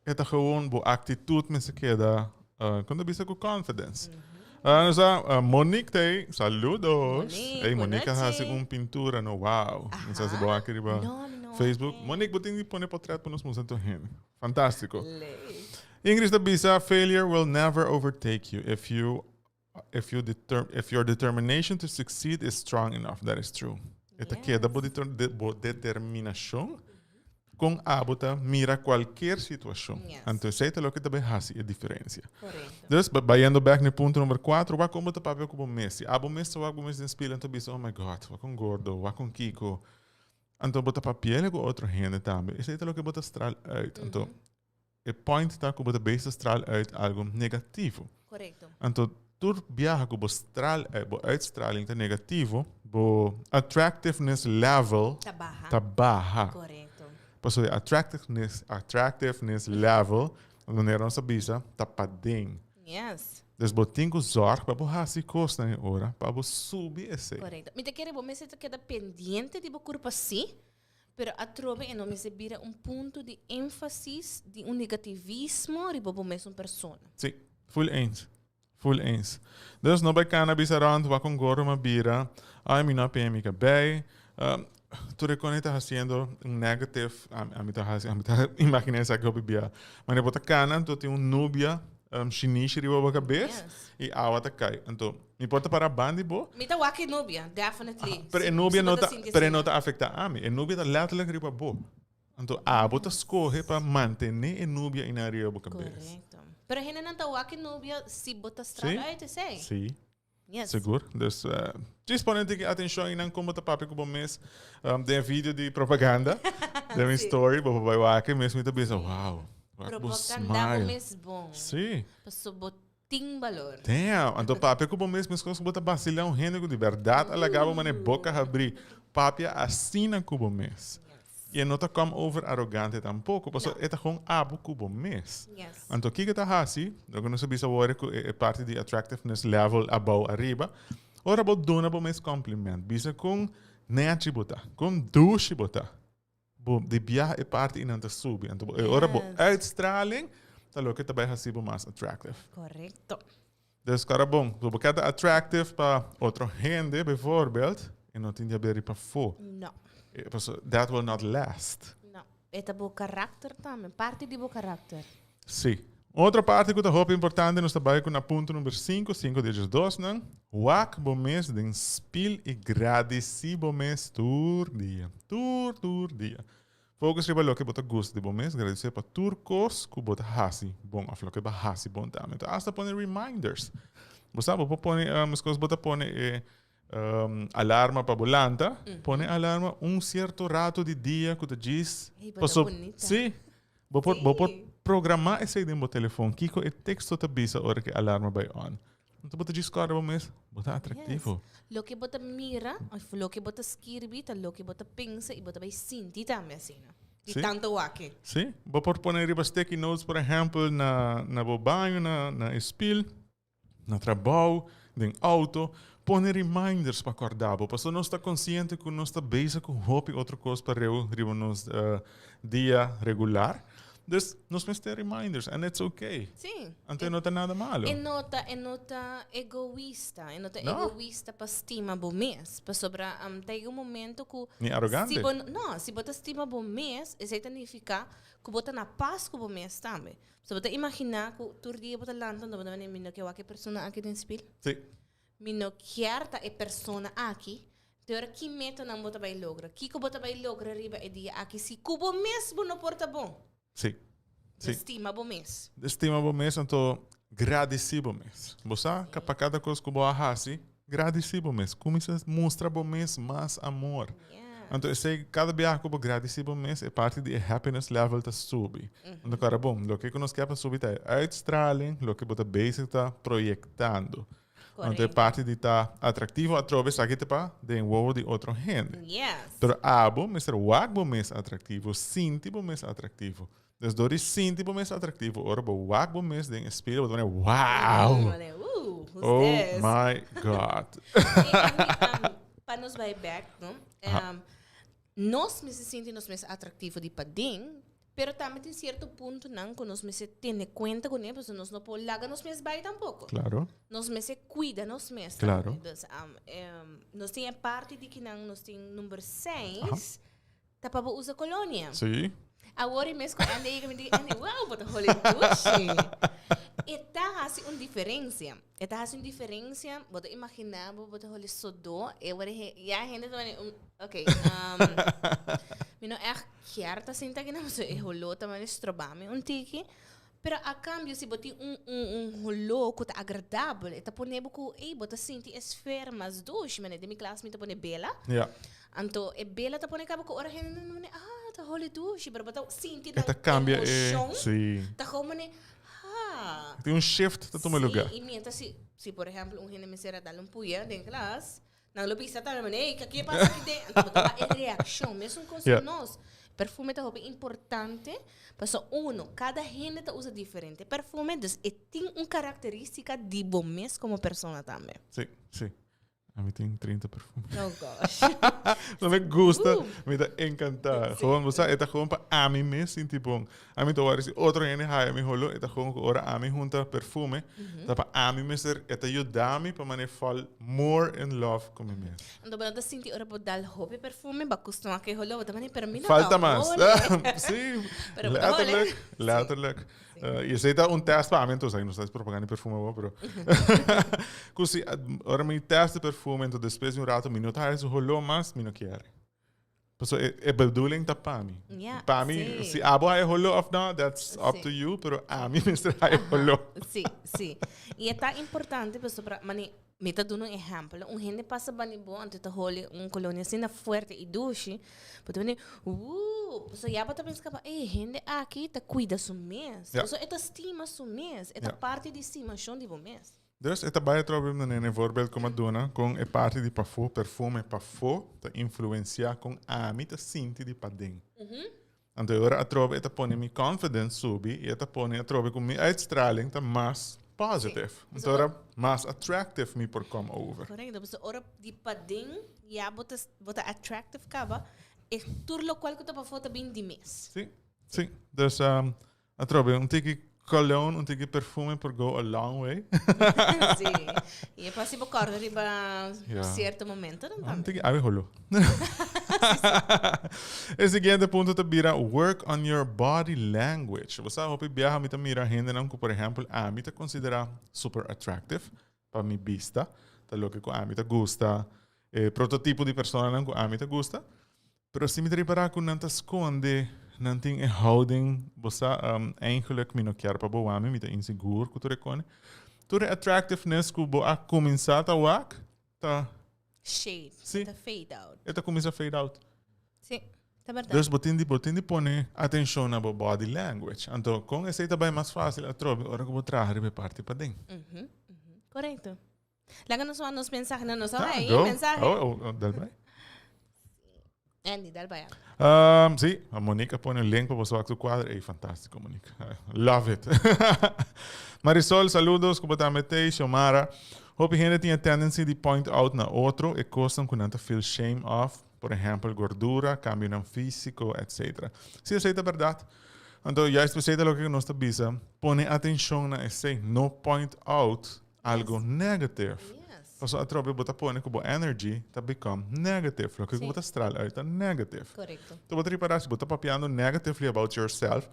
Speaker 3: E ta gewoon bo actitud mester keda, con ta bisa cu confidence. Nos a Monique ta ey, saludos.
Speaker 4: Monique,
Speaker 3: Ey, Monique a
Speaker 4: buenas
Speaker 3: haci
Speaker 4: noches.
Speaker 3: un pintura, no, wow. No sa si bo aki riba
Speaker 4: No, mi no
Speaker 3: Facebook.
Speaker 4: wak.
Speaker 3: Monique, bo tin di pone potret pa nos mustra tur hende. Fantastico.
Speaker 4: Leuk.
Speaker 3: Ingrid ta bisa, failure will never overtake you if you if you deter if your determination to succeed is strong enough. That is true. E ta keda bo deter bo determinacion. Kon abo ta mira kualkier situashon.
Speaker 4: Yes.
Speaker 3: Anto esei ta loke ta bai hasi e diferensia.
Speaker 4: Korekto.
Speaker 3: Dus, bayendo bek na e punto number kuater, wak kon bo ta papia ku bo mes. Si abo mes ta wak bo mes den spil anto bisa, oh my God, wak kon gordo, wak kon kiko. Anto bo ta papiele ku otro hende tambe. Esei ta loke bo ta stral uit. Anto e point ta ku bo ta bezig ta stral uit algu negativo.
Speaker 4: Korekto.
Speaker 3: Anto tur biaha ku bo stral uit, bo uitstraling ta negativo, bo attractiveness level
Speaker 4: Ta baha.
Speaker 3: ta baha.
Speaker 4: Korekto.
Speaker 3: Pasobra e attractiveness, attractiveness level, manera nos a bisa, ta paden.
Speaker 4: Yes.
Speaker 3: Dus bo tin ku zorg pa bo hasi kosnan e ora pa bo subi esei.
Speaker 4: Korekto. Mi ta kere bo mester ta keda pendiente di bo kurpa sí, pero atrobe e no mester bira un punto di énfasis di un negativismo riba bo mesun persona.
Speaker 3: Sí, full eens. Full eens. Dus no bai kana bisa rond wak un gorro ma bira, ay mi no a pea mi kabei. Tur e kone ta hasiendo un negative, ami ta hasi, ami ta imagina esaki hopi bia. Manera bo ta kana anto tin un nubia shinishi riba bo kabes y awa ta kai. Anto mi por ta para banda di bo.
Speaker 4: Mi ta wak e nubia, definitely.
Speaker 3: Pero e nubia no ta, pero e no ta afecta ami. E nubia ta letterlijk riba bo. Anto abo ta scoge pa mantene e nubia einan riba bo kabes.
Speaker 4: Correcto. Pero hendenan ta wak e nubia si bo ta straal uit esei.
Speaker 3: Si.
Speaker 4: Yes.
Speaker 3: Sigur. Dus djis pone un tiki atencion einan con bo ta papia cu bo mes den e video di propaganda. Den mi story bo por bai wak e mes mi ta bisa wow. Wak bo
Speaker 4: Propaganda bo
Speaker 3: smile.
Speaker 4: mes bon.
Speaker 3: Si.
Speaker 4: Paso bo tin balor.
Speaker 3: Damn. Anto papia cu bo mes mescos cu bo ta bacila un hende cu di berdad a laga bo mane boca habri. Papia asina cu bo mes. I e no ta come over arogante tampoco, pasobra e ta gewoon abo cu bo mes. Anto kiko ta haci, loke nos a bisa awor cu e parti di attractiveness level abou ariba, ora bo duna bo mes compliment, bisa con nechi bo ta, con dushi bo ta, bo di biaha e parti einan ta subi. Anto e ora bo uitstraling ta loke ta bay haci bo mas attractive.
Speaker 4: Correcto.
Speaker 3: Dus kara bon, so bo kier ta attractive pa otro hende bijvoorbeeld, e no tin di haber di pafó.
Speaker 4: No.
Speaker 3: Paso that will not last.
Speaker 4: No. E ta bo karakter tambe, parti di bo karakter.
Speaker 3: Si. Otro parti ku ta hopi importante, nos ta bai ku na punto number sinku, sinku di eches dosnan, wak bo mes den spil i gradisí bo mes tur dia. Tur, tur dia. Focus riba loke bo ta gusta di bo mes, gradisé pa tur kos ku bo ta hasi bon òf loke bo a hasi bon tambe. Enton asta pone reminders. Bo sa bo por pone meskos bo ta pone e alarma pa bo lanta, pone alarma un sierto rato di dia ku ta djis paso si bo por bo por programa esei den bo telefon kiko e teksto ta bisa ora ku e alarma bai on. Enton bo ta djis kòrda bo mes bo ta atraktivo.
Speaker 4: Yes. Loke bo ta mira of loke bo ta skirbi ta loke bo ta pensa i bo ta bai sinti tambe asina. Di
Speaker 3: Sí.
Speaker 4: tanto wak.
Speaker 3: Sí. Bo por pone riba sticky notes por ehèmpel na na bo baño, na na e spil, na trabou, den auto. Pone reminders pa kòrda bo. Pasobra nos ta konsiente ku nos ta bezig ku hopi otro kos pa reu riba nos dia regular. Dus nos mester reminders and it's okay.
Speaker 4: Sí.
Speaker 3: Anto e no ta nada malo.
Speaker 4: E no ta, e no ta egoïsta. E no ta
Speaker 3: No.
Speaker 4: egoïsta pa stima bo mes. Pasobra um, ta yega un momento ku
Speaker 3: Ni arrogante.
Speaker 4: Si bo, no, si bo ta stima bo mes, esei ta nifiká ku bo ta na pas ku bo mes tambe. So bo ta imaginá ku tur dia bo ta lanta anto bo ta manda mi no ke wak e persona aki den spil.
Speaker 3: Sí.
Speaker 4: Mi no kier ta e persona aki. Te ora ki metanan bo ta bai logra? Kiko bo ta bai logra riba e dia aki si ku bo mes bo no por ta bon?
Speaker 3: Sí. Sí.
Speaker 4: Stima bo mes.
Speaker 3: Stima bo mes anto gradisí bo mes. Bo sa ka pa kada kos ku bo a hasi, gradisí bo mes. Kuminsá mustra bo mes mas amor. Anto esei kada biaha ku bo gradisí bo mes e parti di e happiness level ta subi. Anto kòrda bon, loke ku nos kier pa subi ta e uitstraling, loke bo ta bezig ta proyektando. Anto e parti di ta atractivo atrobe esaki ta pa den wowo di otro hende.
Speaker 4: Yes.
Speaker 3: Pero abo mester wak bo mes atractivo, sinti bo mes atractivo. Dus door di sinti bo mes atractivo, ora bo wak bo mes den e spiegel, bo ta pone, wow!
Speaker 4: Woo, who's
Speaker 3: Oh
Speaker 4: this?
Speaker 3: my God.
Speaker 4: Pa nos bai back, no? Nos mester sinti nos mes atractivo di paden, pero tambe tin cierto puntonan cu nos mester tene cuenta cune, pasobra nos no por laga nos mes bay tampoco.
Speaker 3: Claro.
Speaker 4: Nos mester cuida nos mes
Speaker 3: Claro.
Speaker 4: tambe. Dus, nos tin e parti di kinan nos tin number seis, ta pa bo usa colonia.
Speaker 3: Sí.
Speaker 4: Awor e mes cu Andy yega mi di, Andy, wow, bo ta holi dushi. E ta hasi un diferencia. E ta hasi un diferencia. Bo ta imagina bo, bo ta holi sodó. E ora he, ya hende ta mane un, ok, um, mi no echt kier ta sinta aki nan, so e holó ta mane stroba mi un tiki. Pero a cambio si bo tin un, un, un holó cu ta agradabel, e ta pone bo cu, ey, bo ta sinti e sfeer mas dushi. Mane den mi klas mi ta pone bela.
Speaker 3: Ja.
Speaker 4: Anto e bela ta pone caba cu ora hende ta mane, ah, ta holi dushi, pero bo ta sinti
Speaker 3: E
Speaker 4: nan
Speaker 3: ta cambia e,
Speaker 4: emocion.
Speaker 3: sí.
Speaker 4: Ta gewoon mane, ah.
Speaker 3: Tin un shift ta tuma lugar.
Speaker 4: Sí, y mientras si, si por ejemplo un hende mester a dal un puya den klas, nan lo bisa tambe mane, ey, ke pasa aki den? Anto bo ta wak e reaccion, mesun cos
Speaker 3: Ja.
Speaker 4: cu nos. Perfume ta hopi importante, pasobra uno, cada hende ta usa diferente perfume, dus e tin un caracteristica di bo mes como persona tambe.
Speaker 3: Sí, sí. Ami tin 30 perfume.
Speaker 4: Oh gosh.
Speaker 3: No me gusta, mi ta encantá. Gewoon, bo sa, e ta gewoon pa ami mes sinti bon. Ami ta wòrdu si otro hende haya mi holo, e ta gewoon ku ora ami hunta perfume, ta pa ami mester, e ta yuda mi pa manera fall more in love ku mi mes.
Speaker 4: Anto bo no ta sinti ora bo dal hopi perfume, bo a kustumá ku e holo, bo ta manera, pero mi no
Speaker 3: Falta
Speaker 4: ta
Speaker 3: mas.
Speaker 4: hole.
Speaker 3: Sí,
Speaker 4: Pero bo ta hole.
Speaker 3: letterlijk, letterlijk. Uh, y esey ta un test pa ami, entonces, no sta propaganda di perfume awor, pero cu si ora mi test di perfume, entonces despues di un rato mi no ta haya su holó mas, mi no kier. Paso e, e bedoeling ta pa mi.
Speaker 4: Ja,
Speaker 3: Pa mi,
Speaker 4: sí.
Speaker 3: si abo haya holó of no, that's up
Speaker 4: Sí.
Speaker 3: to you, pero ami mester haya holó.
Speaker 4: Sí, sí. Y e ta importante pasobra, mane, Mi ta duna un ehèmpel, un hende pasa bani bo anto ta holi un kolonia asina fuerte i dushi, bo ta bini, Wuu! Pasobra ya bo ta pensa kaba, ey, e hende aki ta kuida su mes.
Speaker 3: Ja.
Speaker 4: Pasobra e ta stima su mes, e ta
Speaker 3: Ja.
Speaker 4: parti di stimashon di bo mes.
Speaker 3: Dus e ta bai atrobe na nene voorbeeld ku mi a duna kon e parti di pafó, perfume pafó, ta influensiá kon ami ta sinti di paden. Anto e ora atrobe e ta pone mi confidence subi i e ta pone atrobe ku mi uitstraling ta mas positive. Anto ora mas attractive mi por come over.
Speaker 4: Correcto, pasobra ora di paden ya bo ta bo ta attractive kaba e tur lokual ku ta pafó ta bin di mes.
Speaker 3: Sí, sí. Dus atrobe un tiki cologne, un tiki perfume por go a long way.
Speaker 4: Sí. I e por hasi bo kòrda riba
Speaker 3: Ja.
Speaker 4: sierto momentonan
Speaker 3: Un
Speaker 4: tambe.
Speaker 3: tiki awe holo. E siguiente punto ta bira work on your body language. Bo sa hopi biaha mi ta mira hendenan ku por ehempel ami ta konsiderá super attractive pa mi bista, ta loke ku ami ta gusta, e prototipo di personanan ku ami ta gusta. Pero si mi ta ripará ku nan ta skonde, nan tin e houding, bo sa, eigenlijk mi no kier pa bo wak mi, mi ta insegur ku tur e kone. Tur e attractiveness ku bo a kuminsá ta wak, ta.
Speaker 4: Shade,
Speaker 3: Sí.
Speaker 4: ta fade out.
Speaker 3: E ta kuminsá fade out.
Speaker 4: Sí, ta bèrdat.
Speaker 3: Dus bo tin di, bo tin di pone atenshon na bo body language. Anto kon esei ta bai mas fásil atrobe ora ku bo traha riba e parti paden.
Speaker 4: Korekto. Laga nos wak nos mensahenan. Nos a
Speaker 3: Ah,
Speaker 4: haña
Speaker 3: go.
Speaker 4: mensahe.
Speaker 3: Oh, oh, oh, dal bai.
Speaker 4: Andy, dal bai.
Speaker 3: Sí, Monique a pone un link pa boso wak su cuadro. Ey, fantástico, Monique. Love it. Marisol, saludos. Como ta mete, Xiomara. Hopi hende tin e tendency di point out na otro e cosnan cu nan ta feel shame of. Por ehempel, gordura, cambionan físico, etc. Sí, esey ta berdad. Anto, juist esey ta loke nos ta bisa. Pone atencion na esey. No point out algo negative.
Speaker 4: Yes.
Speaker 3: Paso atrobe bo ta pone ku bo energy ta become negative. Loke ku bo ta straal uit ta negative.
Speaker 4: Correcto.
Speaker 3: To bo ta ripara si bo ta papiando negatively about yourself.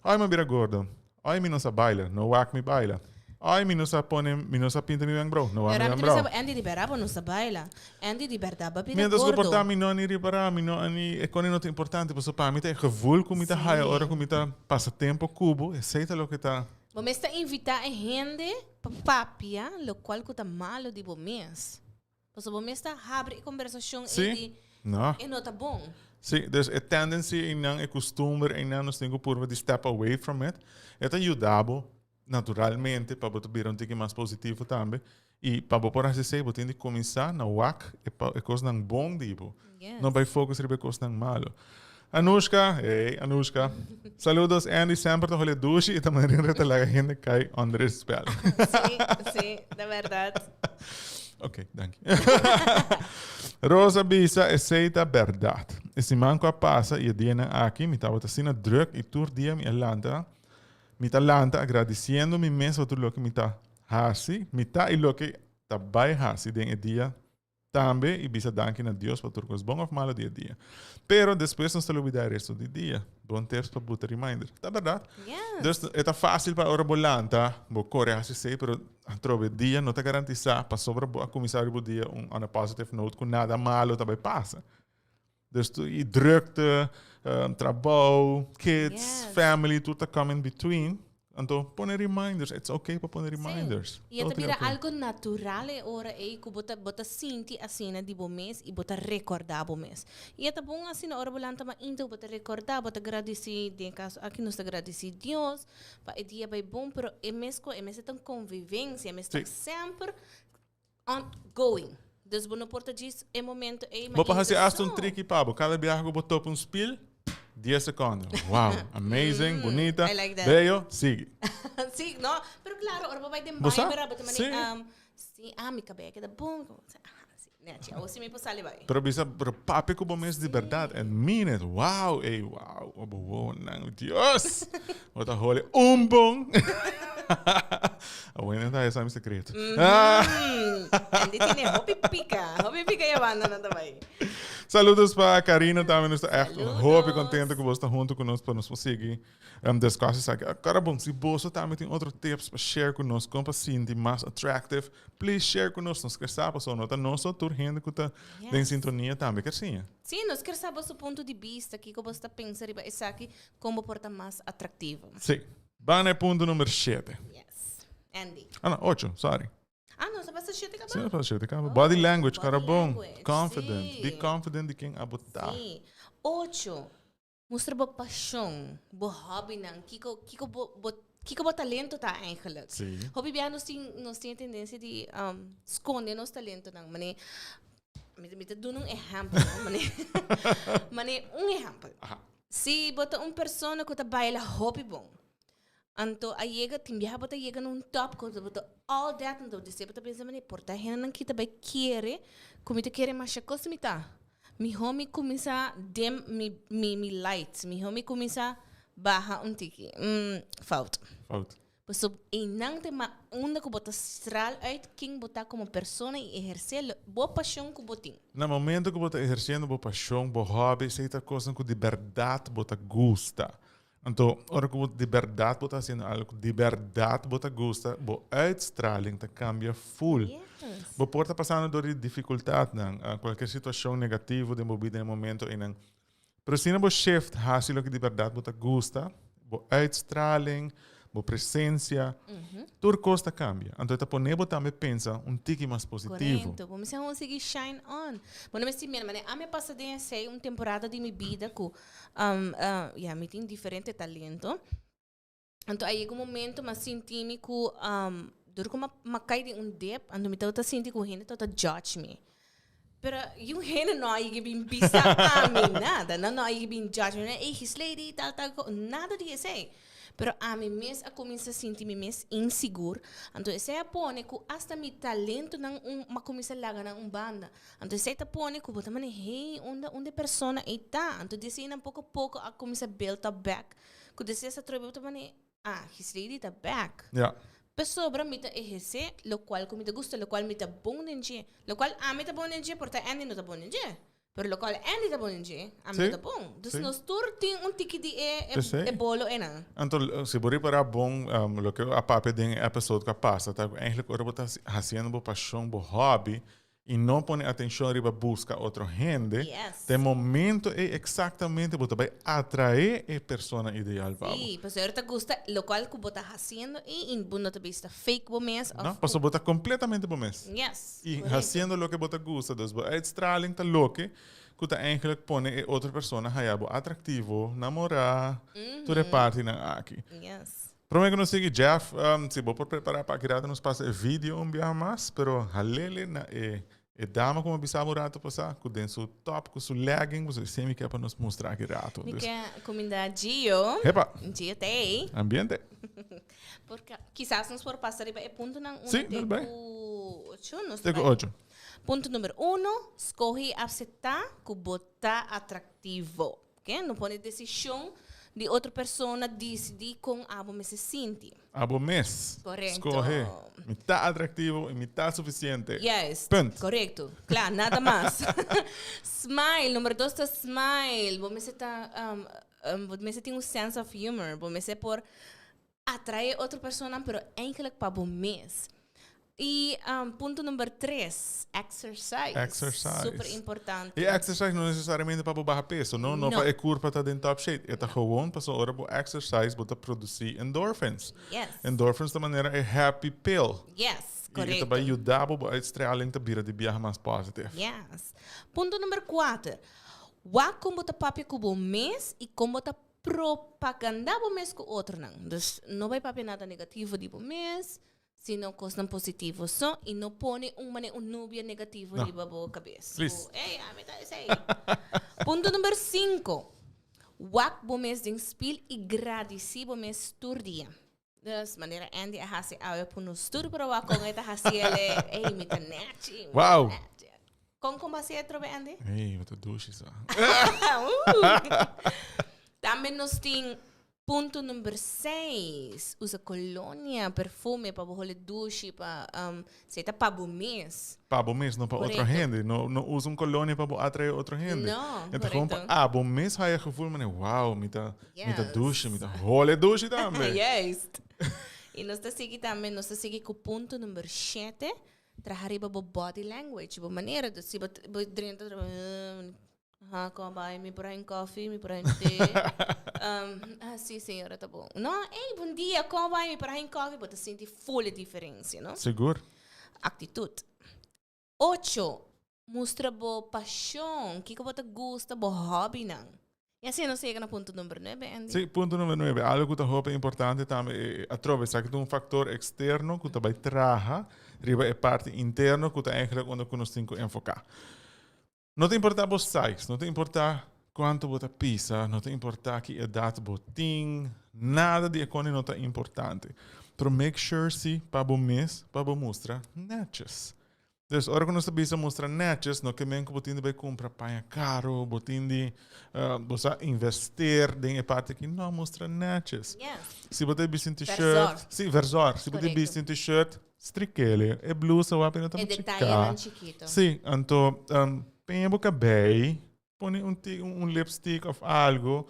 Speaker 3: Ay, mi a bira gordo. Ay, mi no sa baila. No wak mi baila. Ay, mi no sa pone, mi no sa pinta mi wenkbrauw. No wak mi
Speaker 4: Pero ami ta
Speaker 3: wenkbrauw.
Speaker 4: bisa bo, Andy, di berdad bo no sa baila. Andy, di berdad bo a bira
Speaker 3: Mientras ku
Speaker 4: gordo.
Speaker 3: por ta mi no a ni ripara, mi no a ni, e kone no ta importante. Paso pa mi ta e gevoel ku mi ta haya ora ku mi ta pasa tempo ku bo, esei ta loke ta.
Speaker 4: Bo mes ta invitá e hende pa papia lokual ku ta malu di bo mes. Pasobra bo mes ta habri e kombersashon ei di
Speaker 3: No.
Speaker 4: e no ta bon.
Speaker 3: Sí, dus e tendency einan, e kustumber einan nos tin ku purba di step away from it. E ta yuda bo naturalmente pa bo ta bira un tiki mas positivo tambe. I pa bo por hasi esei bo tin di kuminsá na wak e e kosnan bon di bo.
Speaker 4: Yes.
Speaker 3: No bai focus riba e kosnan malo. Anushka, hey Anushka. Saludos Andy, semper ta hole dushi i ta manera ta laga hende kai onder e spel.
Speaker 4: Sí, sí, ta bèrdat.
Speaker 3: Ok, danki. Rosa bisa, esei ta bèrdat. E siman ku a pasa i e dianan aki mi tabata asina drùk i tur dia mi a lanta, mi ta lanta agradisiendo mi mes pa tur loke mi ta hasi, mi ta i loke ta bai hasi den e dia Tambe i bisa danki na Dios pa tur kos bon òf malu di e dia. Pero despues nos ta lubidá e resto di dia. Bon tips pa buta reminder. Ta berdad.
Speaker 4: Yes.
Speaker 3: Dus e ta fácil pa ora bo lanta, bo kore hasi esei, pero atrobe dia no ta garantisá pasobra bo a kuminsá riba bo dia un on a positive note ku nada malo ta bai pasa. Dus tu i drukte, trabou, kids,
Speaker 4: Yes.
Speaker 3: family, tur ta come in between. Anto pone reminders, it's okay pa pone reminders.
Speaker 4: Sí. I e ta
Speaker 3: Totally
Speaker 4: bira
Speaker 3: okay.
Speaker 4: algo natural e ora ei ku bo ta bo ta sinti asina di bo mes i bo ta rekordá bo mes. I e ta bon asina ora bo lanta mainta bo ta rekordá, bo ta gradisí, den e kaso aki nos ta gradisí Dios pa e dia bai bon, pero e mes ku e mester ta un konvivensia, e mester
Speaker 3: Sí.
Speaker 4: semper ongoing. Dus bo no por ta djis e momento ei, ma
Speaker 3: Bo por hasi
Speaker 4: inta
Speaker 3: hasta un
Speaker 4: so.
Speaker 3: triki pa bo. Kada biaha ku bo topa un spil, dies sekondo. Wow, amazing, bunita,
Speaker 4: Mm, I like that.
Speaker 3: bello, sigui.
Speaker 4: Sí, no, pero claro, ora bo bai den
Speaker 3: Bo
Speaker 4: baño,
Speaker 3: sa?
Speaker 4: bera, bo ta mane,
Speaker 3: Sí.
Speaker 4: um, sí, ah, mi kabei a keda bon, bo sa, ah, sí, nechi, awo sí mi por sali bai.
Speaker 3: Pero bisa, pero papia ku bo mes di berdad and mean it. Wow, ey, wow, bo wowonan, Dios! Bo ta holi un bon. Awor no ta esa mi secreto.
Speaker 4: Mm. Andy tiene hopi pica, hopi pica ya banda na tabay.
Speaker 3: Saludos pa Karina tambe, nos ta echt
Speaker 4: Saludos.
Speaker 3: hopi contento ku bo ta hunto ku nos pa nos por sigui um, discuss esaki. Cara bon, si boso tambe tin otro tips pa share ku nos kon pa sinti mas attractive, please share ku nos, nos ker sa pasobra no ta nos so, tur hende ku ta den
Speaker 4: Yes.
Speaker 3: sintonia tambe ker siña.
Speaker 4: Sí, nos ker sa boso punto di bista, kiko boso ta pensa riba esaki, kon bo por ta mas atractivo.
Speaker 3: Sí. Ban na e punto number shete.
Speaker 4: Yes. Andy.
Speaker 3: Ah, no, ocho, sorry.
Speaker 4: Ah, nos a pasa shete kaba?
Speaker 3: Sí, nos pasa shete kaba. Body language,
Speaker 4: body
Speaker 3: cara bon.
Speaker 4: language,
Speaker 3: Confident.
Speaker 4: sí.
Speaker 3: Be confident di ken abo ta.
Speaker 4: Sí. Ocho. Mustra bo pasion, bo hobbynan, kiko, kiko bo, bo, kiko bo talento ta eigenlijk.
Speaker 3: Sí.
Speaker 4: Hopi bia nos tin, nos tin e tendencia di um, sconde nos talentonan. Mane, mi, mi ta duna un ehempel, no? Mane, mane, un ehempel.
Speaker 3: Aha.
Speaker 4: Si bo ta un persona ku ta baila hopi bon, anto a yega, tin biaha bo ta yega na un top ku bo ta all that, anto despues bo ta pensa, mane, por ta hendenan ki ta bai kere ku mi ta kere masha kos mi ta. Mihó mi kuminsá dim mi mi mi light, mihó mi kuminsá baha un tiki. Fout.
Speaker 3: Fout.
Speaker 4: Pasobra einan ta ma unda ku bo ta straal uit ken bo ta komo persona i ehersé lo bo pashon ku bo tin.
Speaker 3: Na momento ku bo ta ehersiendo bo pashon, bo hòbi, esei ta kosnan ku di bèrdat bo ta gusta. Anto, ora ku bo di bèrdat bo ta hasiendo algu ku di bèrdat bo ta gusta, bo uitstraling ta kambia ful.
Speaker 4: Yes.
Speaker 3: Bo por ta pasando dor di difikultatnan, kualker situashon negativo den bo bida den e momento einan. Pero asina bo shift hasi loke di bèrdat bo ta gusta, bo uitstraling, bo presensia, tur kos ta kambia. Anto e ta pone bo tambe pensa un tiki mas positivo.
Speaker 4: Korekto. Bo mester gewoon sigui shine on. Bo no mester mira, manera ami a pasa den esei un temporada di mi bida ku, ya, mi tin diferente talento. Anto a yega un momento m'a sinti mi ku dor ku m'a kai den un dip, anto mi tabata sinti ku hende tabata judge mi. Pero yu hende no a yega bin bisa ami nada, nan no a yega bin judge mi, ey Gislady tal tal ko, nada di esei. Pero ami mes a kuminsa sinti mi mes insigur, anto esei a pone ku asta mi talentonan un m'a kuminsa laga nan un banda. Anto esei ta pone ku bo ta mane hey unda unda e persona ey ta, anto di esei nan poko poko a kuminsa build up back. Ku desea sa trobe bo ta pone, ah, Gislady ta back.
Speaker 3: Ja.
Speaker 4: Pasobra mi ta ehersé lokual ku mi ta gusta, lokual mi ta bon den dje. Lokual ami ta bon den dje, por ta Andy no ta bon den dje. Pero lokual Andy ta bon den dje, ami no
Speaker 3: Sí.
Speaker 4: ta bon. Dus
Speaker 3: Sí.
Speaker 4: nos tur tin un tiki di e, e,
Speaker 3: P'esei.
Speaker 4: e bolo einan.
Speaker 3: Anto, si bo ripará bon, um, loke a papia den e episode ku a pasa, ta ku eigenlijk ora bo ta hasiendo bo pashon, bo hobby, i no pone atencion riba busca otro hende,
Speaker 4: Yes.
Speaker 3: ta e momento ei exactamente bo ta bai atrae e persona ideal pa bo.
Speaker 4: Sí, pasobra ta gusta locual cu bo ta haciendo ei y bo no ta bisa fake bo mes of
Speaker 3: No, pasobra bo ta completamente bo mes.
Speaker 4: Yes,
Speaker 3: I
Speaker 4: correcto.
Speaker 3: haciendo loke bo ta gusta, dus bo uitstraling ta loke cu ta eigenlijk pone e otro persona haya bo atractivo, namora, tur e partinan aki.
Speaker 4: Yes.
Speaker 3: Prome ku nos sigui Jeff, si bo por prepara pa aki rato nos pasa e video un biaha mas, pero halele na e e dama ku mi a bisa bo un rato pasa ku den su top ku su legging pasobra esei mi ke pa nos mustra aki rato.
Speaker 4: Mi
Speaker 3: Dus,
Speaker 4: ke kuminda Gio.
Speaker 3: Hepa!
Speaker 4: Gio t'ei.
Speaker 3: Ambiente.
Speaker 4: Porque kisas nos por pasa riba e puntonan uno
Speaker 3: Sí,
Speaker 4: te
Speaker 3: dal bai.
Speaker 4: ku ocho. Nos
Speaker 3: Te ku
Speaker 4: bai.
Speaker 3: ocho.
Speaker 4: Punto numero uno, skohe i aseptá ku bo ta atraktivo. Oké, no pone desishon di otro persona disidí kon abo mester sinti.
Speaker 3: Abo mes.
Speaker 4: Korekto.
Speaker 3: Skohe. Mi ta atraktivo i mi ta sufisiente.
Speaker 4: Juist.
Speaker 3: Punt.
Speaker 4: Korekto. Kla, nada mas. Smile. Numero dos ta smile. Bo mester ta um, Bo mester tin un sense of humor. Bo mester por atrae otro personanan, pero eigenlijk pa bo mes. Y punto number tres, exercise.
Speaker 3: Exercise.
Speaker 4: Super importante.
Speaker 3: Y exercise no necesariamente pa bo baha peso, no? No,
Speaker 4: No.
Speaker 3: pa e curpa ta den top shape. E ta gewoon pasobra ora bo exercise bo ta produci endorphins.
Speaker 4: Yes.
Speaker 3: Endorphins ta manera e happy pill.
Speaker 4: Yes,
Speaker 3: Y e ta
Speaker 4: correcto.
Speaker 3: bai yuda bo bo uitstraling ta bira di biaha mas positive.
Speaker 4: Yes. Punto number cuater, wak con bo ta papia cu bo mes y con bo ta propaganda bo mes cu otronan. Dus no bai papia nada negativo di bo mes, sino cosnan positivo so y no pone un mane un nubia negativo
Speaker 3: No.
Speaker 4: riba bo cabes.
Speaker 3: Please.
Speaker 4: Cu, ey, ami ta esey. Punto number cinco, wak bo mes den spiel y gradici bo mes tur dia. Dus manera Andy a haci awe por nos tur pero wak con e ta haci ele, ey, mi ta nechi, mi ta
Speaker 3: Wow.
Speaker 4: nechi. Con con bo haci atrobe, Andy?
Speaker 3: Ey, bo ta dushi sa.
Speaker 4: Tambe nos tin punto number seis, usa colonia, perfume pa bo hole dushi, pa um, si ta pa bo mes.
Speaker 3: Pa bo mes, no pa otro
Speaker 4: Correcto.
Speaker 3: hende. No, no usa un colonia pa bo atrae otro hende.
Speaker 4: No,
Speaker 3: E ta gewoon pa
Speaker 4: correcto.
Speaker 3: abo mes haya gevoel mane, wow, mi ta, mi ta
Speaker 4: Yes.
Speaker 3: dushi, mi ta hole dushi tambe.
Speaker 4: Juist. Y nos ta sigui tambe, nos ta sigui cu punto number shete, Traha riba bo body language, bo manera. Dus si bo bo drenta tra ha ko bai mi por haña koffie, mi por haña te. Um, ah si señora ta bon. No, ey bon dia, ko bai mi por haña koffie, bo ta sinti full e diferencia, no?
Speaker 3: Sigur.
Speaker 4: Actitud. Ocho, mustra bo pasion, kiko bo ta gusta, bo hobbynan. Y asina nos yega na punto number nuebe, Andy.
Speaker 3: Sí, punto number nuebe. Algo ku ta hopi importante tambe e atrobe esaki ta un factor externo ku ta bai traha riba e parti interno ku ta eigenlijk unda ku nos tin ku enfoká. No ta importá bo size, no ta importá kuantu bo ta pisa, no ta importá ki edat bo tin, nada di e koni no ta importante. Pero make sure si pa bo mes pa bo mustra netjes. Dus ora ku nos ta bisa mustra netjes, no ke men ku bo tin di bai kumpra paña karo, bo tin di bo sa invester den e parti aki. No, mustra netjes.
Speaker 4: Yes.
Speaker 3: Si bo ta bisti un t-shirt,
Speaker 4: Verzorg.
Speaker 3: si, verzorg. Si bo ta
Speaker 4: Correcto.
Speaker 3: bisti un t-shirt, strikele. E blusa wak no ta
Speaker 4: E
Speaker 3: muchu
Speaker 4: detayenan
Speaker 3: ka.
Speaker 4: chikito.
Speaker 3: Si, anto peña bo kabei, pone un ti un lipstick of algo.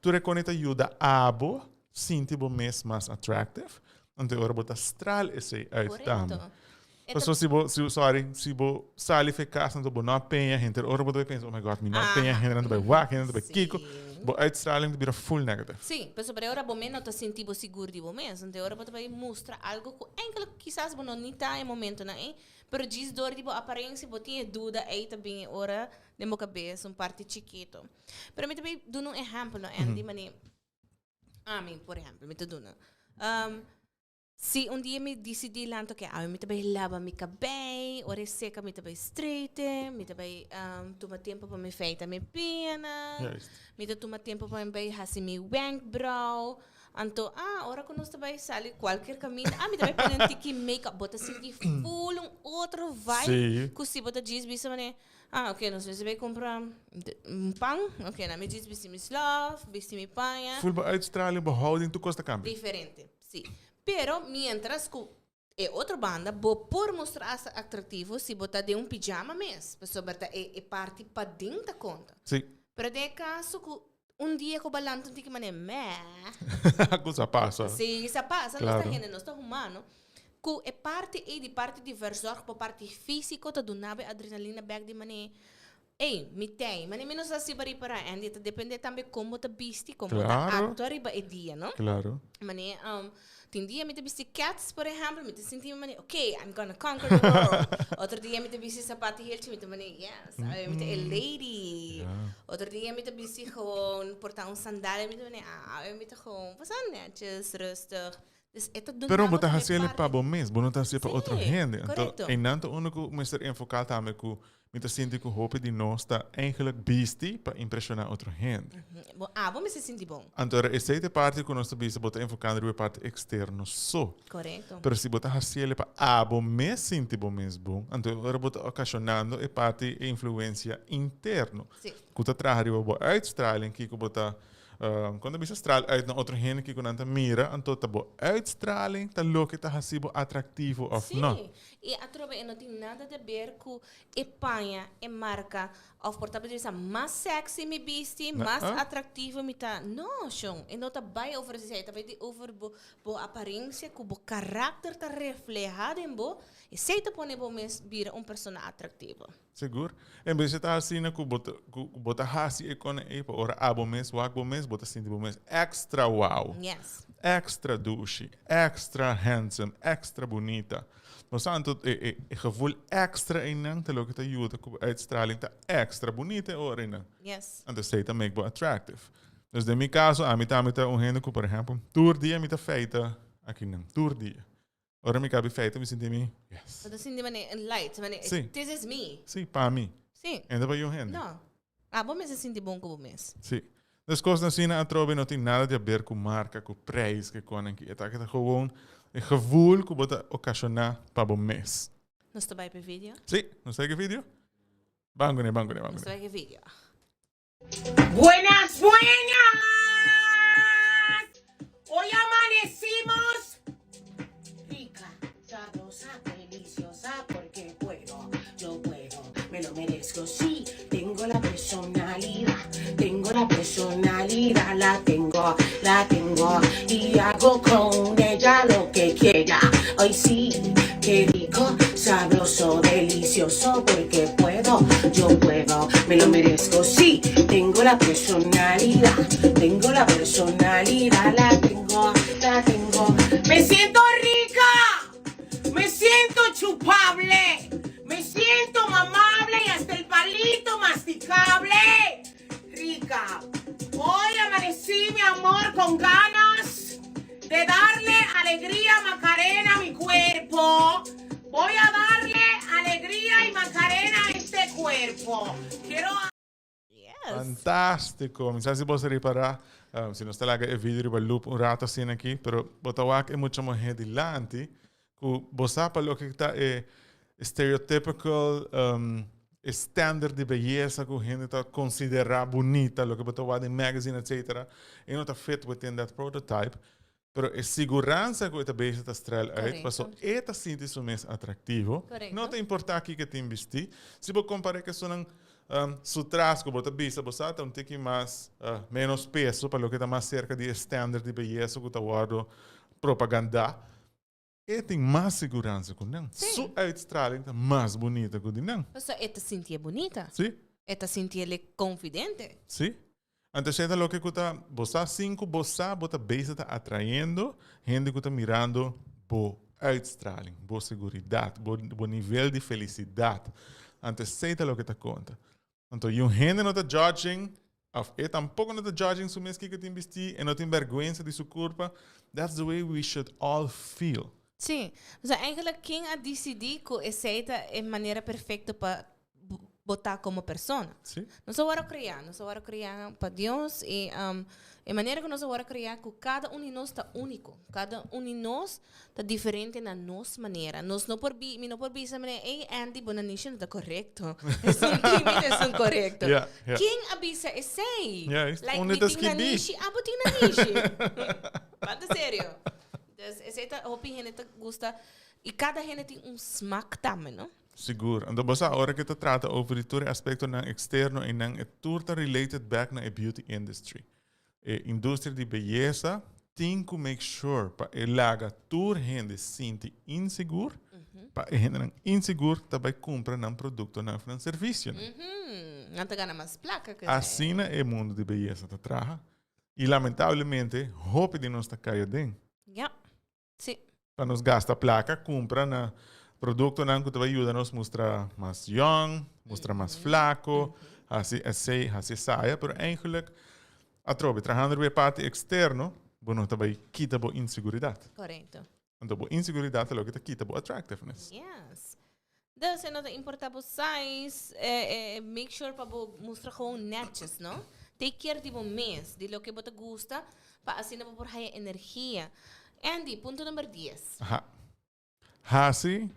Speaker 3: Tur e kone ta yuda abo sinti bo mes mas attractive. Anto e ora bo ta straal esei uit tambe.
Speaker 4: Correcto. E ta
Speaker 3: Paso si bo, si, sorry, si bo sali fe cas anto bo no a peña henter ora bo ta bay pensa, oh my God, mi no a peña,
Speaker 4: Aha.
Speaker 3: henter nan ta bay wak, henter nan ta bay
Speaker 4: Sí.
Speaker 3: kiko. Bo uitstraling ta bira full negative.
Speaker 4: Sí, pasobra e ora bo mes no ta sinti bo sigur di bo mes. Anto e ora bo ta bay mustra algo cu enkele kisas bo no ni ta e momentonan ey, pero djis door di bo aparencia bo tin e duda ey ta bin e ora den bo cabes un parti chikito. Pero mi ta bay duna un ehempel no, Andy, mane ami por ehempel mi ta duna. Si un dia mi disidí lanta oke awe mi ta bai laba mi kabei, ora e seka mi ta bai straighten, mi ta bai tuma tempu pa mi feita mi pianan,
Speaker 3: Juist.
Speaker 4: mi ta tuma tempu pa mi bai hasi mi wenkbrauw. Anto, ah, ora ku nos ta bai sali kualkier kaminda, ah, mi ta bai pone un tiki make-up. Bo ta sinti full un otro vibe
Speaker 3: Sí.
Speaker 4: ku si bo ta djis bisa manera, ah, oke, nos mester bai kumpra un pan, oke, nan mi djis bisti mi slof, bisti mi paña.
Speaker 3: Full bo uitstraling, bo houding, tur kos ta kambia.
Speaker 4: Diferente. Sí. Pero mientras cu e otro banda bo por mustra hasta atractivo si bo ta den un pijama mes, pasobra ta e e parti paden ta conta.
Speaker 3: Sí.
Speaker 4: Pero den e caso cu un dia cu bo a lanta un tiki manera meh.
Speaker 3: Cu sa pasa.
Speaker 4: Sí, sa pasa, nos ta
Speaker 3: Claro.
Speaker 4: hende, nos ta humano. Cu e parti ey di parti di verzorg, bo parti fisico ta duna bo e adrenalina bek di manera Ey, mi tei. Mane mi no sa si bo ripará, Andy, ta depende tambe kon bo ta bisti, kon bo ta
Speaker 3: Claro.
Speaker 4: actua riba e dia, no?
Speaker 3: Claro.
Speaker 4: Mane, um, tin dia mi ta bisti cats, por ehempel, mi ta sinti mi mane, ok, I'm gonna conquer the world. Otro dia mi ta bisti sapato hieltje, mi ta mane, yes, awe mi ta e lady.
Speaker 3: Ja.
Speaker 4: Otro dia mi ta bisti gewoon, por ta un sandalia, mi ta mane, ah, awe mi ta gewoon, basta netjes, rustig. Dus e ta duna
Speaker 3: Pero bo
Speaker 4: bo
Speaker 3: ta
Speaker 4: tambe
Speaker 3: hasi ele
Speaker 4: parti
Speaker 3: pa bo mes, bo no ta hasi pa otro
Speaker 4: Sí,
Speaker 3: hende. Anto,
Speaker 4: correcto.
Speaker 3: einan ta uno ku mester enfoká tambe ku mi ta sinti ku hopi di nos ta eigenlijk bisti pa impreshoná otro hende.
Speaker 4: Bo abo mester sinti bon.
Speaker 3: Anto ora esei ta e parti ku nos ta bisa bo ta enfokando riba e parti eksterno so.
Speaker 4: Correcto.
Speaker 3: Pero si bo ta hasi ele pa abo mes sinti bo mes bon, anto ora bo ta okashonando e parti e influensia interno
Speaker 4: Sí.
Speaker 3: ku ta traha riba bo uitstraling, kiko bo ta. Kon ta bisa straal uit na otro hende kiko nan ta mira, anto ta bo uitstraling ta loke ta hasi bo atraktivo òf no.
Speaker 4: Sí, i atrobe e no tin nada de ber ku e paña, e marka, òf por ta bisa mas sexy mi bisti, mas atraktivo mi ta. No, shon, e no ta bai over esei, e ta bai di over bo bo aparensia ku bo karakter ta reflehá den bo, esei ta pone bo mes bira un persona atraktivo.
Speaker 3: Sigur. En bes ta asina ku bo ta ku bo ta hasi e kone ei pa ora abo mes wak bo mes bo ta sinti bo mes extra wow.
Speaker 4: Yes.
Speaker 3: Extra dushi, extra handsome, extra bunita. Bo sa anto e e e gevoel extra einan ta loke ta yuda ku bo uitstraling ta extra bunita e ora einan.
Speaker 4: Yes.
Speaker 3: Anto esei ta make bo attractive. Dus den mi kaso ami tambe ta un hende ku por ehempel tur dia mi ta feita akinan, tur dia. Ora mi kabi feita mi sinti mi, yes.
Speaker 4: Bo ta sinti mane een light, mane
Speaker 3: Sí.
Speaker 4: this is me.
Speaker 3: Sí, pa mi.
Speaker 4: Sí.
Speaker 3: En ta pa yu hende.
Speaker 4: No. Abo mester sinti bon ku bo mes.
Speaker 3: Sí. Dus kosnan asina atrobe no tin nada di haber ku marka, ku prijs, ku konan ki. E ta ki ta gewoon e gevoel ku bo ta okashoná pa bo mes.
Speaker 4: Nos ta bai pa e video?
Speaker 3: Sí, nos ta bai ku e video. Ban kuné, ban kuné, ban
Speaker 4: Nos ta
Speaker 3: kuné.
Speaker 4: bai ku e video.
Speaker 2: Buenas, buenas! Hoy amanecimos rica, sabrosa, deliciosa, porque puedo, yo puedo, me lo merezco, sí, tengo la personalidad, tengo la personalidad, la tengo, la tengo, y hago con ella lo que quiera. Ay, sí, qué rico, sabroso, delicioso, porque puedo, yo puedo, me lo merezco, sí, tengo la personalidad, tengo la personalidad, la tengo, la tengo. Me siento rica, me siento chupable, me siento mamable y hasta el palito masticable. Rica. Hoy amanecí, mi amor, con ganas de darle alegría Macarena a mi cuerpo. Voy a darle alegría y Macarena a este cuerpo. Quiero...
Speaker 4: Yes.
Speaker 3: Fantástico. Mi sa si bo sa ripará, um, si nos ta laga e video riba loop un rato asina aki, pero bo ta wak e mucha muhé dilanti, ku bo sa pa loke ta e stereotypical um, e standard di beyesa ku hende ta konsiderá bunita, loke bo ta wak den magazine, etcetera, e no ta fit within that prototype. Pero e siguransa ku e ta bezig ta straal uit, paso e ta sinti su mes atraktivo. No ta importá kiko e tin bistí. Si bo kompar'é ku esunnan su tras ku bo ta bisa, bo sa ta un tiki mas, ménos peso pa loke ta mas serka di e standard di beyesa ku ta wòrdu propagandá. E tin mas siguransa ku nan. Su uitstraling ta mas bunita ku di nan.
Speaker 4: Pasobra e ta sintié bunita.
Speaker 3: Sí.
Speaker 4: E ta sintié konfidente.
Speaker 3: Sí. Anto esei ta loke ku ta, bo sa sin ku bo sa bo ta bezig ta atrayendo hende ku ta mirando bo uitstraling, bo seguridat, bo bo nivel di felisidat. Anto esei ta loke ta konta. Anto yu hende no ta judging, of e tampoco no ta judging su mes kiko tin bisti, e no tin bergüenza di su curpa. That's the way we should all feel.
Speaker 4: Sí. O sea, eigenlijk ken a dicidi cu esey ta e manera perfecto pa bo ta como persona?
Speaker 3: Sí.
Speaker 4: Nos a worde crea, nos a worde crea pa Dios y e manera cu nos a worde crea cu cada un di nos ta unico. Cada un di nos ta diferente na nos manera. Nos no por bi, mi no por bisa manera, ey Andy, bo nanishi no ta korekto. Esun tin mi no esun korekto.
Speaker 3: Ja, ja.
Speaker 4: Ken a bisa esey?
Speaker 3: Ja, is
Speaker 4: Like,
Speaker 3: unda
Speaker 4: mi
Speaker 3: ta
Speaker 4: tin
Speaker 3: skibí.
Speaker 4: nanishi, abo tin nanishi. Banta serio. Dus esey ta, hopi hende ta gusta, y cada hende tin un smak tambe, no?
Speaker 3: Sigur. Anto bo sa ora ke ta trata over di tur e aspektonan eksterno einan e tur ta related back na e beauty industry. E industria di beyesa tin cu make sure pa e laga tur hende sinti insegur, pa e hendenan insegur ta bay cumpra nan productonan of nan servicionan.
Speaker 4: Nan ta gana mas placa cu esey.
Speaker 3: Asina e mundo di beyesa ta traha. Y lamentablemente hopi di nos ta cay aden.
Speaker 4: Ja. Sí.
Speaker 3: Pa nos gasta placa cumpra na productonan cu ta bay yuda nos mustra mas young, mustra mas flaco, haci esey, haci esaya, pero eigenlijk atrobe trahando riba e parti externo bo no ta bay kita bo inseguridad.
Speaker 4: Correcto.
Speaker 3: Anto bo inseguridad ta loke ta kita bo attractiveness.
Speaker 4: Yes. Dus e no ta importa bo size, eh, eh, make sure pa bo mustra gewoon netjes, no? Take care di bo mes, di loke bo ta gusta, pa asina bo por haya energia. Andy, punto number dies.
Speaker 3: Aha. Hasi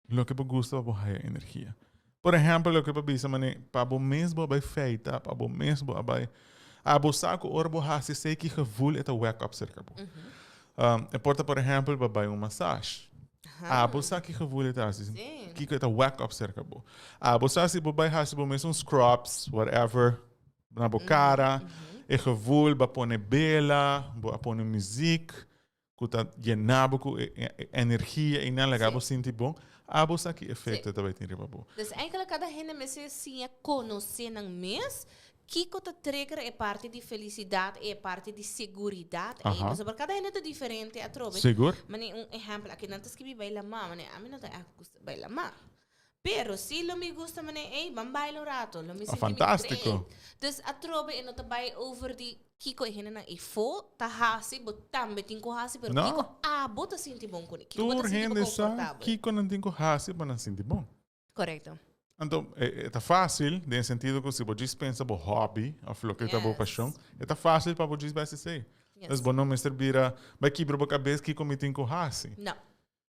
Speaker 3: loke bo gusta pa bo haya energia. Por ehempel, loke bo bisa mane, pa bo mes bo a bai feita, pa bo mes bo a bai. Abo sa ku ora bo hasi esei ki gevoel e ta wek op serka bo. E por ta por ehèmpel bo bai un massage. Abo sa ki gevoel e ta hasi, kiko e ta wek op serka bo. Abo sa si bo bai hasi bo mes un scrubs, whatever, na bo kara, e gevoel, bo a pone bela, bo a pone muziek, ku ta yena bo ku e energia i nan laga bo sinti bon, abo sa ki efekto e ta bai tin riba bo.
Speaker 4: Dus eigenlijk kada hende mester siña konosé nan mes kiko ta trigger e parti di felisidat i e parti di seguridat ei. Pasobra kada hende ta diferente atrobe.
Speaker 3: Sigur.
Speaker 4: Manera un ehèmpel, aki nan ta skibi bai lamá, manera ami no ta ègt gusta bai lamá. Pero si lo mi gusta manera ey, ban baila un rato, lo mi sinti mi
Speaker 3: Fantástico.
Speaker 4: great. Dus atrobe e no ta bay over di kiko e hendenan eyfo ta haci, bo tambe tin cu haci, pero
Speaker 3: No.
Speaker 4: kiko abo ta sinti bon cune, kiko bo ta
Speaker 3: Tur
Speaker 4: sinti bo
Speaker 3: hende sa
Speaker 4: comfortabel.
Speaker 3: kiko nan tin cu haci pa nan sinti bon.
Speaker 4: Correcto.
Speaker 3: Anto, e e ta fácil den e sentido cu si bo djis pensa bo hobby of loke ta bo
Speaker 4: Yes.
Speaker 3: pasion, e ta fácil pa bo djis bai haci esey.
Speaker 4: Yes.
Speaker 3: Dus bo no mester bira, bai kibra bo cabes kiko mi tin cu haci.
Speaker 4: No.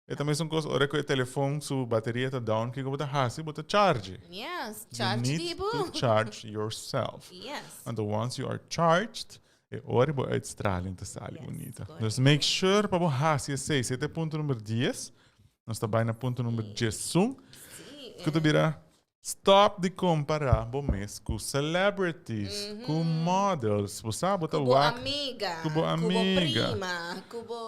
Speaker 3: E ta mesun kos ora ku e telefon su bateria ta down, kiko bo ta hasi? Bo ta charge.
Speaker 4: Yes, charge
Speaker 3: You need
Speaker 4: di bo.
Speaker 3: to charge yourself.
Speaker 4: Yes.
Speaker 3: Anto once you are charged, e ora bo uitstraling ta sali
Speaker 4: Yes,
Speaker 3: bunita.
Speaker 4: correct.
Speaker 3: Dus make sure pa bo hasi esei. Esei ta e punto number dies. Nos ta bai na punto number diesun.
Speaker 4: Sí,
Speaker 3: Ku ta bira stop di kompará bo mes ku celebrities, ku models. Bo sa bo ta
Speaker 4: Ku bo
Speaker 3: wak
Speaker 4: amiga,
Speaker 3: ku bo
Speaker 4: ku bo
Speaker 3: amiga.
Speaker 4: prima, ku bo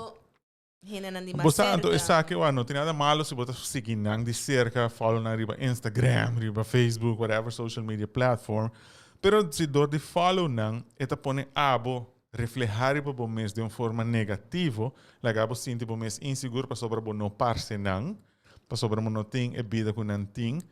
Speaker 4: Hendenan di mas
Speaker 3: Bo sa anto
Speaker 4: cerca.
Speaker 3: esaki wa no tin nada malo si bo ta sigui nan di cerca, follow nan riba Instagram, riba Facebook, whatever social media platform. Pero si door di follow nan e ta pone abo refleha riba bo mes den un forma negativo, laga bo sinti bo mes insigur pasobra bo no parce nan, pasobra bo no tin e bida cu nan tin,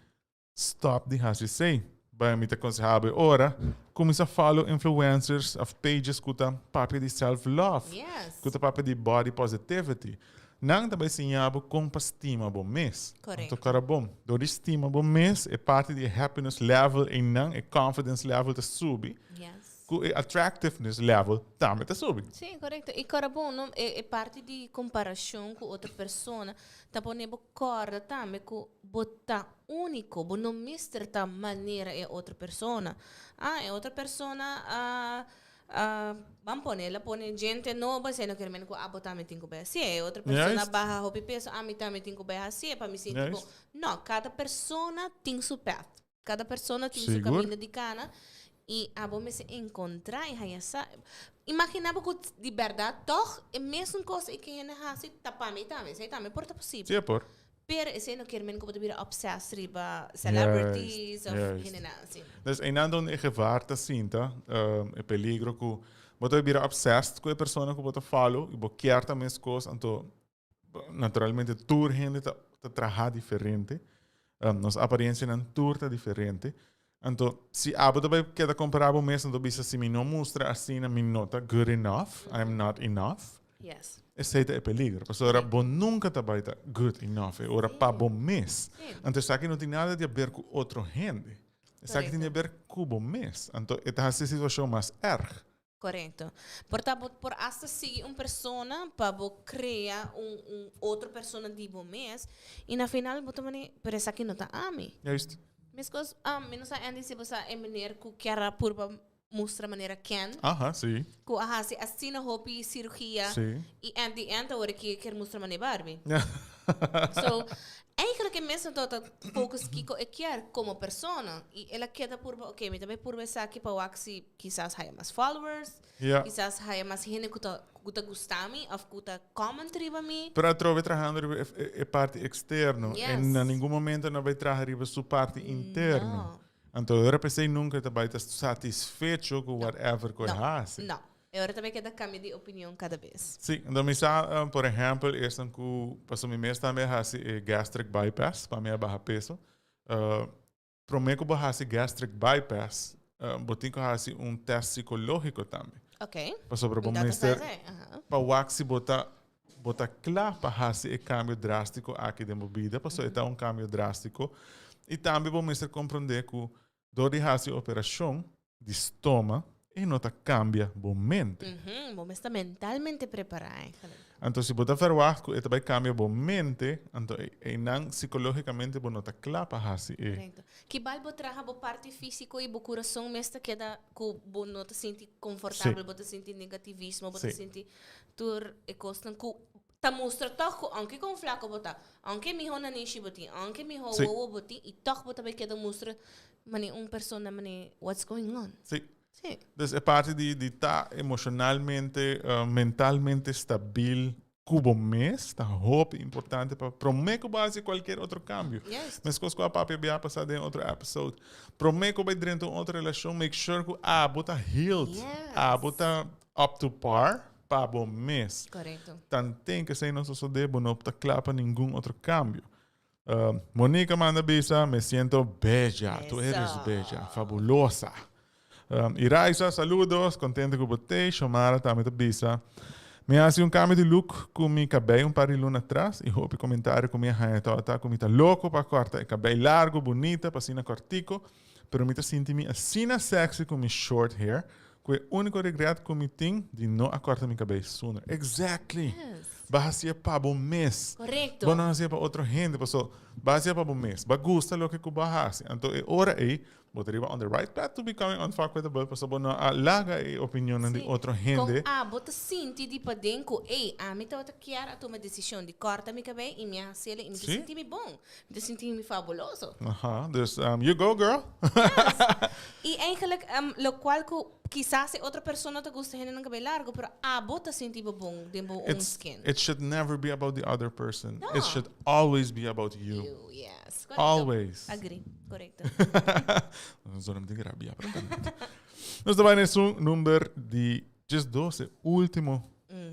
Speaker 3: Stop di hasi esei. Bai mi ta konseha bo e ora, kuminsá follow influencers of pages ku ta papia di self love,
Speaker 4: Yes.
Speaker 3: ku ta papia di body positivity. Nan ta bai siña bo kon pa stima bo mes.
Speaker 4: Correcto.
Speaker 3: Anto kara bon, dor di stima bo mes e parti di e happiness level einan, e confidence level ta subi.
Speaker 4: Yes.
Speaker 3: Ku e attractiveness level tambe ta subi.
Speaker 4: Sí, korekto. I kòrda bon, no, e e parti di komparashon ku otro persona ta pone bo kòrda tambe ku bo ta úniko, bo no mester ta manera e otro persona. Ah, e otro persona a a ban pone, el a pone djente nobo, esei no kier men ku abo tambe tin ku bai hasié. E otro persona
Speaker 3: Juist.
Speaker 4: baha hopi peso, ami tambe tin ku bai hasié pa mi sinti bon.
Speaker 3: Juist.
Speaker 4: No, kada persona tin su path. Kada persona tin su
Speaker 3: Sigur.
Speaker 4: kaminda di kana i abo mester enkontrá i haña sa. Imaginá bo ku di bèrdat tòg e mesun kos ei ke hende hasi ta pa mi tambe. Esei tambe por ta posibel.
Speaker 3: Sí, e por.
Speaker 4: Pero esei no kier men ku bo ta bira obsessed riba celebrities of
Speaker 3: juist.
Speaker 4: hendenan asina.
Speaker 3: Dus einan donde e gevaar ta sinta, e peligro ku bo ta bira obsessed ku e persona ku bo ta follow i bo kier ta meskos, anto Naturalmente tur hende ta, ta traha diferente. Um, nos apariencianan tur ta diferente. Anto, si abo ta bai keda compara bo mes, anto bisa si mi no mustra asina, mi no ta good enough, I'm not enough.
Speaker 4: Yes.
Speaker 3: Esei ta e peligro. Pasobra bo nunca ta bai ta good enough. E ora pa bo mes.
Speaker 4: Sí.
Speaker 3: Anto esaki no tin nada di haber cu otro hende. Esaki tin di haber cu bo mes. Anto e ta haci e situacion mas erg.
Speaker 4: Korekto. Por ta bo por asta sigui un persona pa bo krea un un otro persona di bo mes i na final bo ta mane pero esaki no ta ami.
Speaker 3: Juist.
Speaker 4: Meskos mi no sa Andy si bo sa e meneer ku kier a purba mustra manera Ken.
Speaker 3: Aha, si.
Speaker 4: Ku a hasi asina hopi sirugia
Speaker 3: Si.
Speaker 4: i at the end awor ki kier mustra manera Barbie. So Eigenlijk e mes no tabata focus kiko e kier como persona. Y el a keda purba, ok, mi ta bay purba esaki pa wak si kisas haya mas followers,
Speaker 3: Ja.
Speaker 4: kisas haya mas hende ku ta ku ta gusta mi of ku ta comment riba mi.
Speaker 3: Pero atrobe trahando riba e, e, e parti externo.
Speaker 4: Yes.
Speaker 3: En na ningun momento no bay traha riba su parti interno.
Speaker 4: No.
Speaker 3: Anto ora pesey nunca ta bay ta satisfecho cu whatever cu e
Speaker 4: No.
Speaker 3: haci.
Speaker 4: No. E ora tambe keda cambia di opinion cada bes.
Speaker 3: Sí, anto mi sa, por ehempel, esnan cu, pasobra mi mes tambe a haci e gastric bypass pa mi a baha peso. Prome cu bo haci gastric bypass, bo tin cu haci un test psicologico tambe.
Speaker 4: Ok.
Speaker 3: Pasobra bo
Speaker 4: Mi tata
Speaker 3: mester
Speaker 4: sa esei, aha.
Speaker 3: pa wak si bo ta bo ta cla pa haci e cambio drastico aki den bo bida, pasobra e ta un cambio drastico. Y tambe bo mester comprende cu dor di haci operacion di stoma, E no ta cambia bo mente.
Speaker 4: Bo mes ta mentalmente prepara eigenlijk.
Speaker 3: Anto si bo ta verwacht cu e ta bay cambia bo mente, anto eynan psicologicamente bo no ta cla pa haci e.
Speaker 4: Correcto. Kibal bo traha bo parti fisico y bo curason mes ta keda cu bo no ta sinti comfortabel, bo ta sinti negativismo, bo ta sinti tur e cosnan cu ta mustra toch cu aunke con flaco bo ta, aunke miho nanishi bo tin, aunke miho wowo bo tin y toch bo ta bay keda mustra Mane un persona mane what's going on.
Speaker 3: Sí.
Speaker 4: Sí.
Speaker 3: Dus e parti di, di ta emocionalmente, uh, mentalmente stabil ku bo mes ta hopi importante pa promé ku bo hasi cualkier otro cambio.
Speaker 4: Juist.
Speaker 3: Meskos ku a papia bia pasá den otro episode. Promé ku bai drenta un otro relashon, make sure ku abo ta healed.
Speaker 4: Yes.
Speaker 3: Abo ta up to par pa bo mes.
Speaker 4: Correcto.
Speaker 3: Tanten ku esei no sosodé, bo no ta kla pa ningun otro cambio. Monica manda bisa, me siento bella. Tu eres bella, fabulosa. Um, Iraisa, saludos, contento cu bo te. Xomara tambe ta bisa. Mi haci un cambio di look cu mi cabei un par di luna atras y hopi comentario cu mi a haya tabata cu mi ta loco pa corta e cabei largo, bunita, pa asina cortico, pero mi ta sinti mi asina sexy cu mi short hair Cu e unico regret cu mi tin di no a corta mi cabey sooner. Exactly!
Speaker 4: Yes.
Speaker 3: Ba haci'e pa bo mes.
Speaker 4: Correcto.
Speaker 3: Bo no haci'e pa otro hende, paso ba haci'e pa bo mes. Ba gusta loke cu bo a haci. Anto e ora ey, bo ta riba on the right path to becoming unfuckwithable, paso bo no a laga e opinionnan di
Speaker 4: Sí.
Speaker 3: otro hende.
Speaker 4: Con abo ta sinti di paden cu, ey, ami tabata kier a tuma decision di corta mi cabey y mi a haci'e y mi ta
Speaker 3: Sí.
Speaker 4: sinti mi bon. Mi ta sinti mi fabuloso.
Speaker 3: Aha, dus um, you go girl.
Speaker 4: Yes. Y eigenlijk um, locual cu kisas e otro persona ta gusta hende nan cabello largo, pero abo ta sinti bo bon den bo own
Speaker 3: It's,
Speaker 4: skin.
Speaker 3: it should never be about the other person.
Speaker 4: No.
Speaker 3: It should always be about you.
Speaker 4: You, yes. Correcto.
Speaker 3: Always.
Speaker 4: Agree. Correcto.
Speaker 3: Nos no tin rabia, pero Nos ta bai nesun number di just 12, último.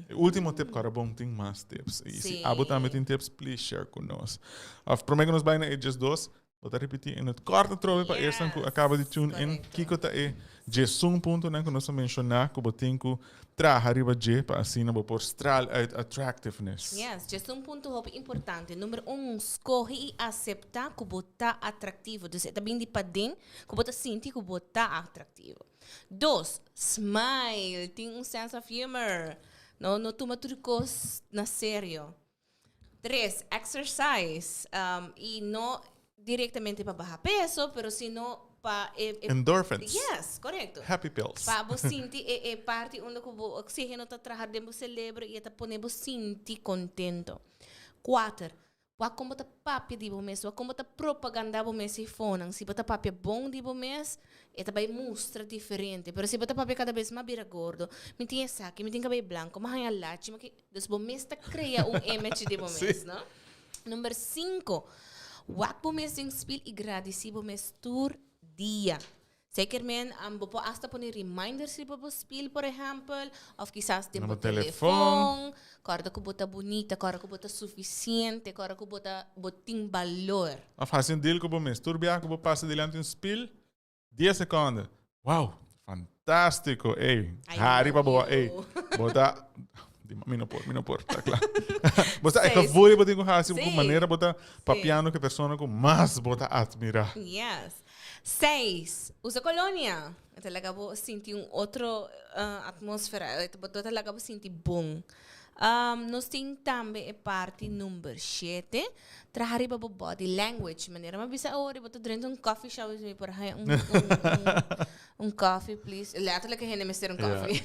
Speaker 3: E último tip, kora bon tin mas tips. Y si
Speaker 4: Sí.
Speaker 3: abo tambe tin tips, please share ku nos. Of prome ku nos bai na e just dos, bo ta repeti in het kort atrobe pa esnan ku
Speaker 4: Yes,
Speaker 3: akaba di tune in.
Speaker 4: correcto.
Speaker 3: Kiko ta e djesun puntonan ku nos a menshoná ku bo tin ku traha riba dje pa asina bo por straal uit attractiveness.
Speaker 4: Yes, djesun punto hopi importante. Number un, skohe i aseptá ku bo ta atractivo. Dus e ta bin di paden ku bo ta sinti ku bo ta atractivo. Dos, smile, tin un sense of humor. No, no tuma tur kos na serio. Tres, exercise. Um, y no directamente pa baha peso, pero sino pa e, e
Speaker 3: Endorphins.
Speaker 4: Yes, correcto.
Speaker 3: Happy pills.
Speaker 4: Pa bo sinti e, e parti unda ku bo oxígeno ta traha den bo cerebro y e ta pone bo sinti contento. Cuater, Wak kon bo ta papia di bo mes, wak kon bo ta propagandá bo mes eifonan. Si bo ta papia bon di bo mes, e ta bai mustra diferente. Pero si bo ta papia kada bes, m'a bira gordo, mi tin esaki, mi tin kabei blanko, m'a haña lachi, m'a ki. Dus bo mes ta krea un image di bo mes, no? Number sinku, wak bo mes den spil i gradisí bo mes tur dia. Zeker men, bo por hasta pone reminders riba bo spiel, por ehempel, of kisas den bo telefon. Corda cu bo ta bunita, corda cu bo ta suficiente, corda cu bo ta, bo tin balor.
Speaker 3: Of haci un deal cu bo mes. Tur biaha cu bo pasa dilanti un spiel, dies seconde. Wow, fantastico, ey.
Speaker 4: I
Speaker 3: Hari pa
Speaker 4: love
Speaker 3: bo, ey.
Speaker 4: you.
Speaker 3: Bo ta, di, mi no por, mi no por, ta cla. Bo sa, e
Speaker 4: Seis.
Speaker 3: gevoel bo tin cu haci, cu
Speaker 4: Sí.
Speaker 3: manera bo ta
Speaker 4: Sí.
Speaker 3: papiando cu e persona cu mas bo ta admira.
Speaker 4: Yes. Seis, usa colonia. E ta laga bo sinti un otro atmósfera. E ta laga bo sinti bon. Nos tin tambe e parti number shete, traha riba bo body language. Manera mi a bisa awor, bo ta drenta un coffee shop, mi por haña un, un, un, un coffee, please. Letterlijk hende mester un coffee.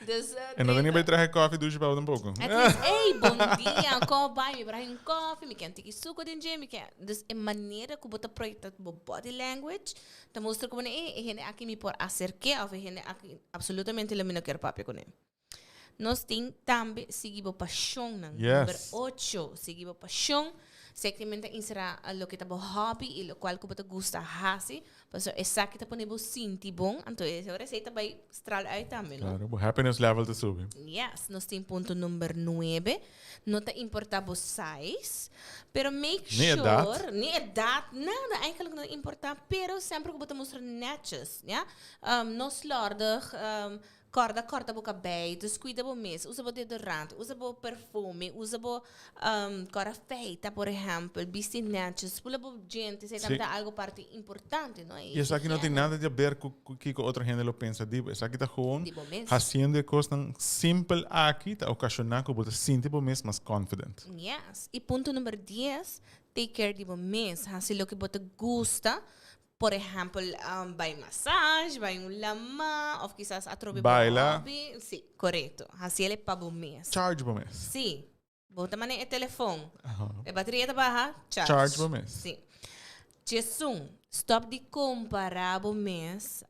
Speaker 4: Dus,
Speaker 3: En no ta ni bai traha coffee dushi pa bo tampoco.
Speaker 4: At least, ey, bon dia, como bai? Mi por haña un coffee, mi ke un tiki suco den dje, mi ke... Dus e manera ku bo ta proyecta bo body language ta mustra ku bo ey, e hende aki mi por acerk'é of e hende aki absolutamente lo mi no kier papia kuné. Nos tin tambe sigui bo pashonnan.
Speaker 3: Yes.
Speaker 4: Number ocho, sigui bo pashon. Sekremente ta insera loke ta bo hobby i lokual ku bo ta gusta hasi. Pasobra esaki ta pone bo sinti bon, anto e ora esei ta bai straal uit tambe, no?
Speaker 3: Claro, bo happiness level ta subi.
Speaker 4: Yes, nos tin punto number nuebe. No ta importa bo size, pero make
Speaker 3: Ni edad.
Speaker 4: sure, ni edad, nada eigenlijk no ta importa, pero semper ku bo ta mustra netjes, ja? Um, no slordig, um, Kòrda kòrta bo kabei, dus kuida bo mes, usa bo deodorant, usa bo perfume, usa bo kòrda feita por ehèmpel, bisti nètjes, spula bo djente, esei tambe ta algu parti importante, no?
Speaker 3: I esaki no tin nada di haber ku kiko otro hende lo pensa di bo, esaki ta gewoon hasiendo e kosnan simpel aki ta okashoná ku bo ta sinti bo mes mas confident.
Speaker 4: Yes, i punto number dies, take care di bo mes, hasi loke bo ta gusta. Por ehempel, bai massage, bai un lama, of kisas atrobe bo
Speaker 3: Baila.
Speaker 4: hobby. Sí, korekto. Hasi el pa bo mes.
Speaker 3: Charge bo mes.
Speaker 4: Sí. Bo ta mane e telefon. E bateria ta baha, charge.
Speaker 3: Charge bo mes.
Speaker 4: Sí. Djesun, stop di kompara bo mes.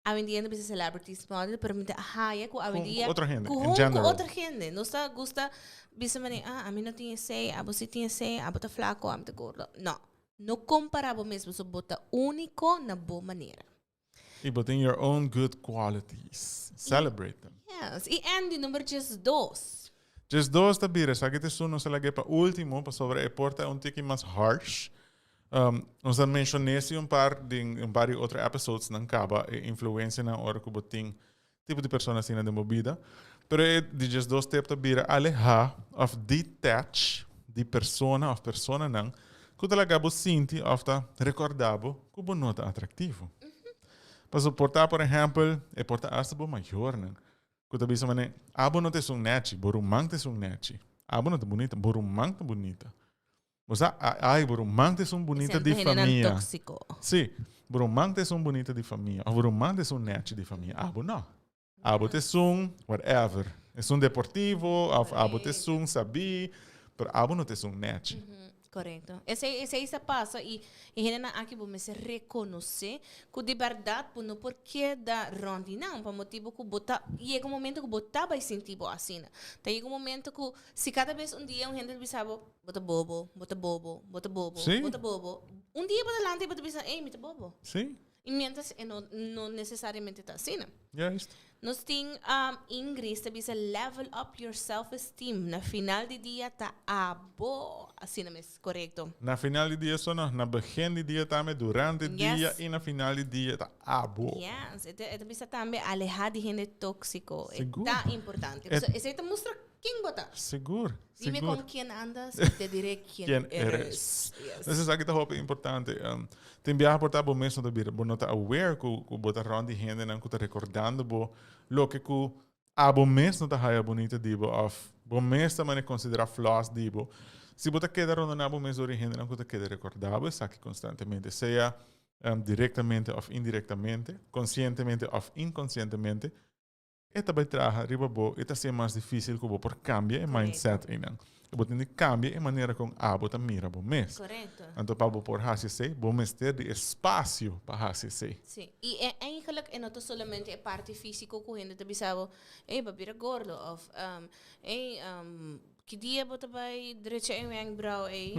Speaker 4: Awendia no bisa celebrities model, pero mi ta haya ku awendia
Speaker 3: Ku otro hende,
Speaker 4: ku
Speaker 3: in
Speaker 4: hon ku
Speaker 3: general.
Speaker 4: otro hende. Nos ta gusta bisa manera, ah, ami no tin esei, abo si tin esei, abo ta flaco, ami ta gordo. No, no compara bo mes, pasobra bo ta unico na bo manera.
Speaker 3: I bo tin your own good qualities. Celebrate them.
Speaker 4: Yes. I Andy, number 12.
Speaker 3: 12 ta bira, esaki ta esun nos a lag'é pa ultimo, pasobra e por ta un tiki mas harsh. Nos a menshoné si un par den un par di otro episodes nan kaba e influencianan ora ku bo tin tipo di persona asina den bo bida. Pero e di 12 tip ta bira alehá òf detach di persona òf personanan ku ta laga bo sinti òf ta rekordá bo ku bo no ta atraktivo. Pasobra por ta por ehèmpel e por ta asta bo mayornan ku ta bisa manera abo no ta esun nèchi, bo ruman ta esun nèchi. Abo no ta bunita, bo ruman ta bunita. Bo sa, ay, bo ruman ta esun bunita di famia.
Speaker 4: Tóxico.
Speaker 3: Sí, bo ruman ta esun bunita di famia. Of bo ruman ta esun nèchi di famia. Abo no. Abo ta esun whatever. Esun deportivo, of abo ta esun sabí, pero abo no ta esun nèchi.
Speaker 4: Korekto. Esei, esei sa pasa i e hendenan aki bo mester rekonosé ku di bèrdat bo no por keda rònt di nan pa motibu ku bo ta yega un momento ku bo ta bai sinti bo asina. Ta yega un momento ku si kada bes un dia un hende ta bisa bo, Bo ta bobo, bo ta bobo, bo ta bobo,
Speaker 3: Sí.
Speaker 4: bo ta bobo. Un dia bo ta lanta i bo ta bisa, ey, mi ta bobo.
Speaker 3: Sí,
Speaker 4: I mientras e no, no necesariamente ta asina.
Speaker 3: juist.
Speaker 4: Nos tin um, Ingrid ta bisa level up your self-esteem. Na final di dia ta abo. Asina mes, korekto.
Speaker 3: Na final di dia so no, na begin di dia tambe, durante
Speaker 4: Yes.
Speaker 3: dia i na final di dia ta abo.
Speaker 4: Yes, e ta, e ta bisa tambe aleha di hende tóksiko. E
Speaker 3: Sigur.
Speaker 4: ta importante.
Speaker 3: E-
Speaker 4: Pasobra esei ta mustra ken bo ta.
Speaker 3: Sigur,
Speaker 4: Dime
Speaker 3: sigur.
Speaker 4: con quién andas y te diré quién,
Speaker 3: Quién
Speaker 4: eres.
Speaker 3: eres.
Speaker 4: Yes.
Speaker 3: Entonces esaki ta hopi importante. Um, tin biaha por ta bo mes no ta bira, bo no ta aware ku, ku bo ta rond di hendenan ku ta rekordando bo loke ku abo mes no ta haya bunita di bo of bo mes ta mane konsidera flaws di bo. Si bo ta keda rondona bo mes dor di hendenan ku ta keda rekorda bo esaki konstantemente, sea um, direktamente of indirektamente, konsientemente of inkonsientemente, E ta bai traha riba bo, e ta hasié mas difísil ku bo por kambia e mindset einan. Bo tin di kambia e manera kon abo ta mira bo mes.
Speaker 4: Korekto.
Speaker 3: Anto pa bo por hasi esei, bo mester di espasio pa hasi esei.
Speaker 4: Sí. I e eigenlijk e no ta solamente e parti físiko ku hende ta bisa bo, ey, bo a bira gordo òf ey, ki dia bo ta bai drecha e wenkbrauw ey.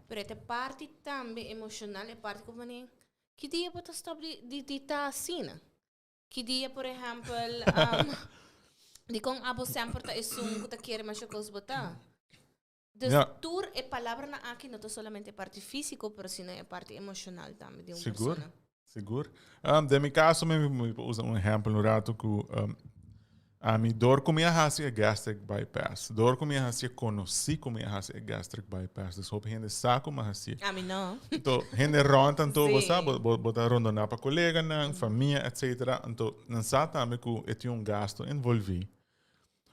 Speaker 4: Pero e ta e parti tambe emoshonal, e parti ku bo mane, ki dia bo ta stòp di di ta asina? Ki dia, por ehempel, um, dikon abo semper ta esun ku ta kere masha kos bo ta? Dus
Speaker 3: Ja.
Speaker 4: tur e palabranan aki no ta solamente e parti físiko, pero sino e parti emoshonal tambe di un
Speaker 3: Sigur.
Speaker 4: persona.
Speaker 3: Sigur. Um, den mi kaso, mi, mi por usa un ehempel un rato ku um, ami dor ku mi a hasi e gastric bypass, dor ku mi a hasi e konosí ku mi a hasi e gastric bypass, dus hopi hende sa ku mi a hasié.
Speaker 4: Ami no.
Speaker 3: Anto hende rònt anto bo
Speaker 4: Sí.
Speaker 3: sa, bo, bo, bo ta rondoná pa koleganan, famia, etcetera. Anto nan sa tambe ku e tin un gasto envolví.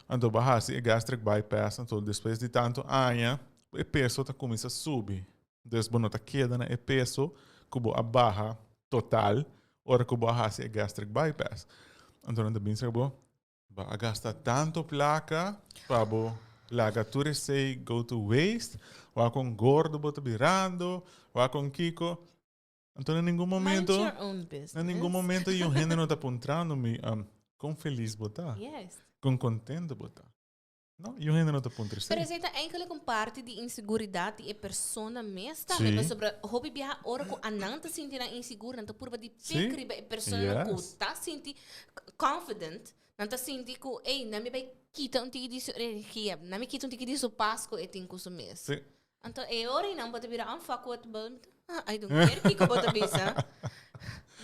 Speaker 3: Anto bo a hasi e gastric bypass, anto despues di tantu aña e peso ta kuminsá subi. Dus bo no ta keda na e peso ku bo a baha total ora ku bo a hasi e gastric bypass. Anto nan ta bin sa bo, bo a gasta tanto plaka pa bo laga tur esei go to waste, wak kon gordo bo ta birando, wak kon kiko. Anto na ningun momento,
Speaker 4: Mind your own business.
Speaker 3: na ningun momento yu hende no ta puntrando mi, um, kon felis bo ta?
Speaker 4: Yes.
Speaker 3: Kon kontento bo ta? No, yu hende no ta puntra
Speaker 4: Pero
Speaker 3: esei.
Speaker 4: esei ta eigenlijk un parti di inseguridat di e persona mes tambe.
Speaker 3: Sí.
Speaker 4: Pasobra hopi biaha ora ku anan ta sinti nan insigur, nan ta purba di
Speaker 3: Sí.
Speaker 4: pik riba e persona ku
Speaker 3: Yes.
Speaker 4: ta sinti confident. Nan ta sinti ku, ey, nan mi bai kita un tiki di su energia, nan mi kita un tiki di su pas ku e tin ku su mes.
Speaker 3: Sí.
Speaker 4: Anto e ora ei nan bo ta bira unfuckwithable. I don't care kiko bo ta bisa.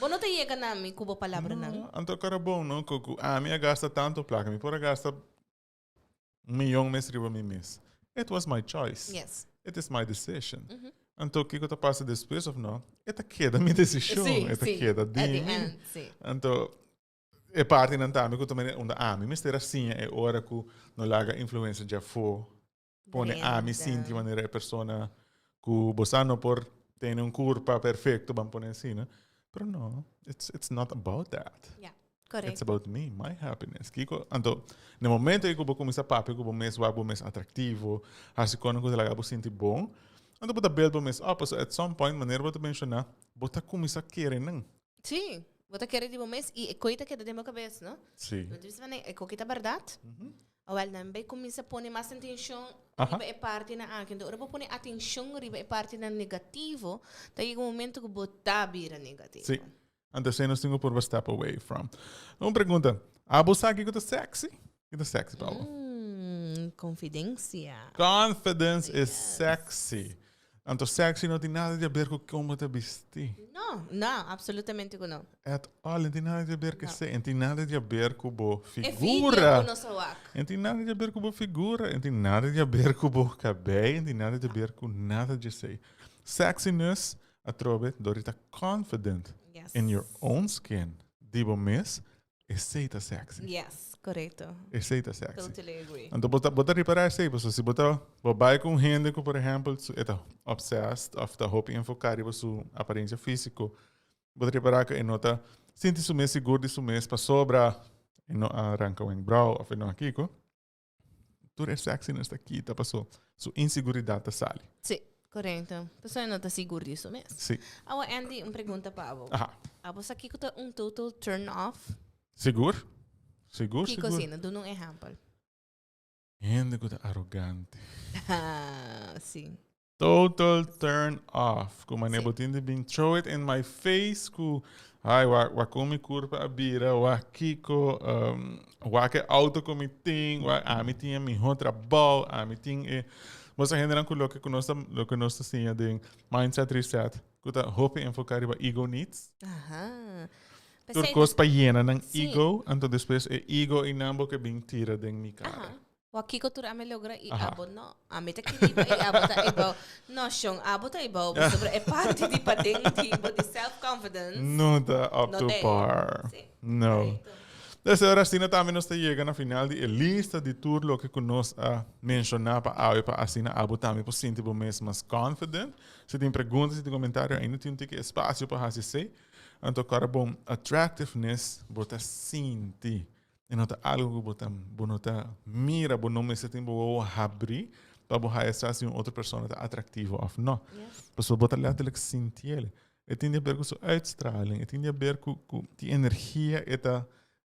Speaker 4: Bo no ta yega na mi ku bo palabranan.
Speaker 3: No, anto kara bon, no? Ku, ku ami a gasta tanto plaka. Mi por a gasta un miyon mes riba mi mes. It was my choice.
Speaker 4: Yes.
Speaker 3: It is my decision. Anto kiko ta pasa despues of no? E ta keda mi desishon.
Speaker 4: Sí,
Speaker 3: E ta
Speaker 4: sí.
Speaker 3: keda di
Speaker 4: At the
Speaker 3: mi.
Speaker 4: end, sí.
Speaker 3: Anto e partinan tambe ku ta manera unda ami mester a siña e ora ku no laga influensia dje afó pone ami sinti manera e persona ku bo sa no por tene un kurpa perfekto, ban pone asina. Pero no, it's, it's not about that.
Speaker 4: Ja, correct.
Speaker 3: It's about me, my happiness. Kiko, anto, na momento ku bo kuminsá papia ku bo mes, wak bo mes atraktivo, hasi kono ku ta laga bo sinti bon, anto bo ta build bo mes op. So at some point, manera bo ta menshoná, bo ta kuminsá kere nan.
Speaker 4: Sí, bo ta kere di bo mes i e koi ta keda den bo kabes, no?
Speaker 3: Sí.
Speaker 4: Bo ta bisa, e koki ta bèrdat? Awel, nan bay cuminsa pone mas atencion riba e partinan aki. Enton, ora bo pone atencion riba e partinan negativo, ta yega un momento cu bo ta bira negativo.
Speaker 3: Sí. Anto esei nos tin cu purba step away from. Un pregunta, Abo sa kico ta sexy? Kico ta sexy pa abo?
Speaker 4: Mm, confidencia.
Speaker 3: Confidence is sexy. Anto sexy no tin nada di haber cu con bo ta bisti.
Speaker 4: No, no, absolutamente cu no.
Speaker 3: At all, no tin nada di haber cu esey. No tin nada di haber cu bo
Speaker 4: E video
Speaker 3: figura.
Speaker 4: cu nos a wak.
Speaker 3: No tin nada di haber cu bo figura. No tin nada di haber cu bo cabey. No tin nada di haber cu nada di esey. Sexiness atrobe dor di ta confident in your own skin di bo mes. Esey ta sexy.
Speaker 4: Yes, correcto.
Speaker 3: Esey ta sexy.
Speaker 4: Totally agree.
Speaker 3: Anto bo ta, bo ta ripará esey, pasobra si bo ta, bo bai ku un hende ku por ehèmpel su e ta obsessed òf ta hopi enfoká riba su aparensia físiko, bo ta ripará ku e no ta sinti su mes sigur di su mes pasobra e no a ranka wenkbrou òf e no a kiko. Tur e sexiness ta kita paso su inseguridat ta sali.
Speaker 4: Sí, correcto. Pasobra e no ta sigur di su mes.
Speaker 3: Sí.
Speaker 4: Awa Andy, un pregunta pa abo.
Speaker 3: Aha.
Speaker 4: Abo sa kiko ta un total turn off?
Speaker 3: Sigur? Sigur,
Speaker 4: Kiko
Speaker 3: sigur.
Speaker 4: asina? Duna un ehempel.
Speaker 3: Hende ku ta arogante.
Speaker 4: Sí.
Speaker 3: Total turn off. Ku manera bo tin di bin throw it in my face ku ai wa wa kon mi kurpa a bira, wa kiko, um, wak e auto ku mi tin, wa ami tin e miho trabou, ami tin e Bo sa hendenan ku loke ku nos ta loke nos ta siña den mindset reset ku ta hopi enfoká riba ego needs.
Speaker 4: Aha.
Speaker 3: Tur kos pa yena nan ego, anto despues e ego einan bo ke bin tira den mi kara.
Speaker 4: Aha. Wak kiko tur ami logra i abo no. Ami ta kiriba i abo ta ibou. No shon, abo ta ibou pasobra e parti di paden di bo di self confidence.
Speaker 3: No ta up to par.
Speaker 4: Si.
Speaker 3: No. Des ora asina tambe nos ta yega na final di e lista di tur loke ku nos a menshoná pa awe pa asina abo tambe por sinti bo mes mas confident. Si tin pregunta, si tin komentario ainda tin un tiki espasio pa hasi esei. Anto kòrda bon attractiveness bo ta sinti. E no ta algo ku bo ta bo no ta mira, bo no mester tin bo wowo habrí pa bo haya sa si un otro persona ta atraktivo òf no. Pasobra bo ta letterlijk sintiel. E tin di haber ku su uitstraling, e tin di haber ku ku di energia e ta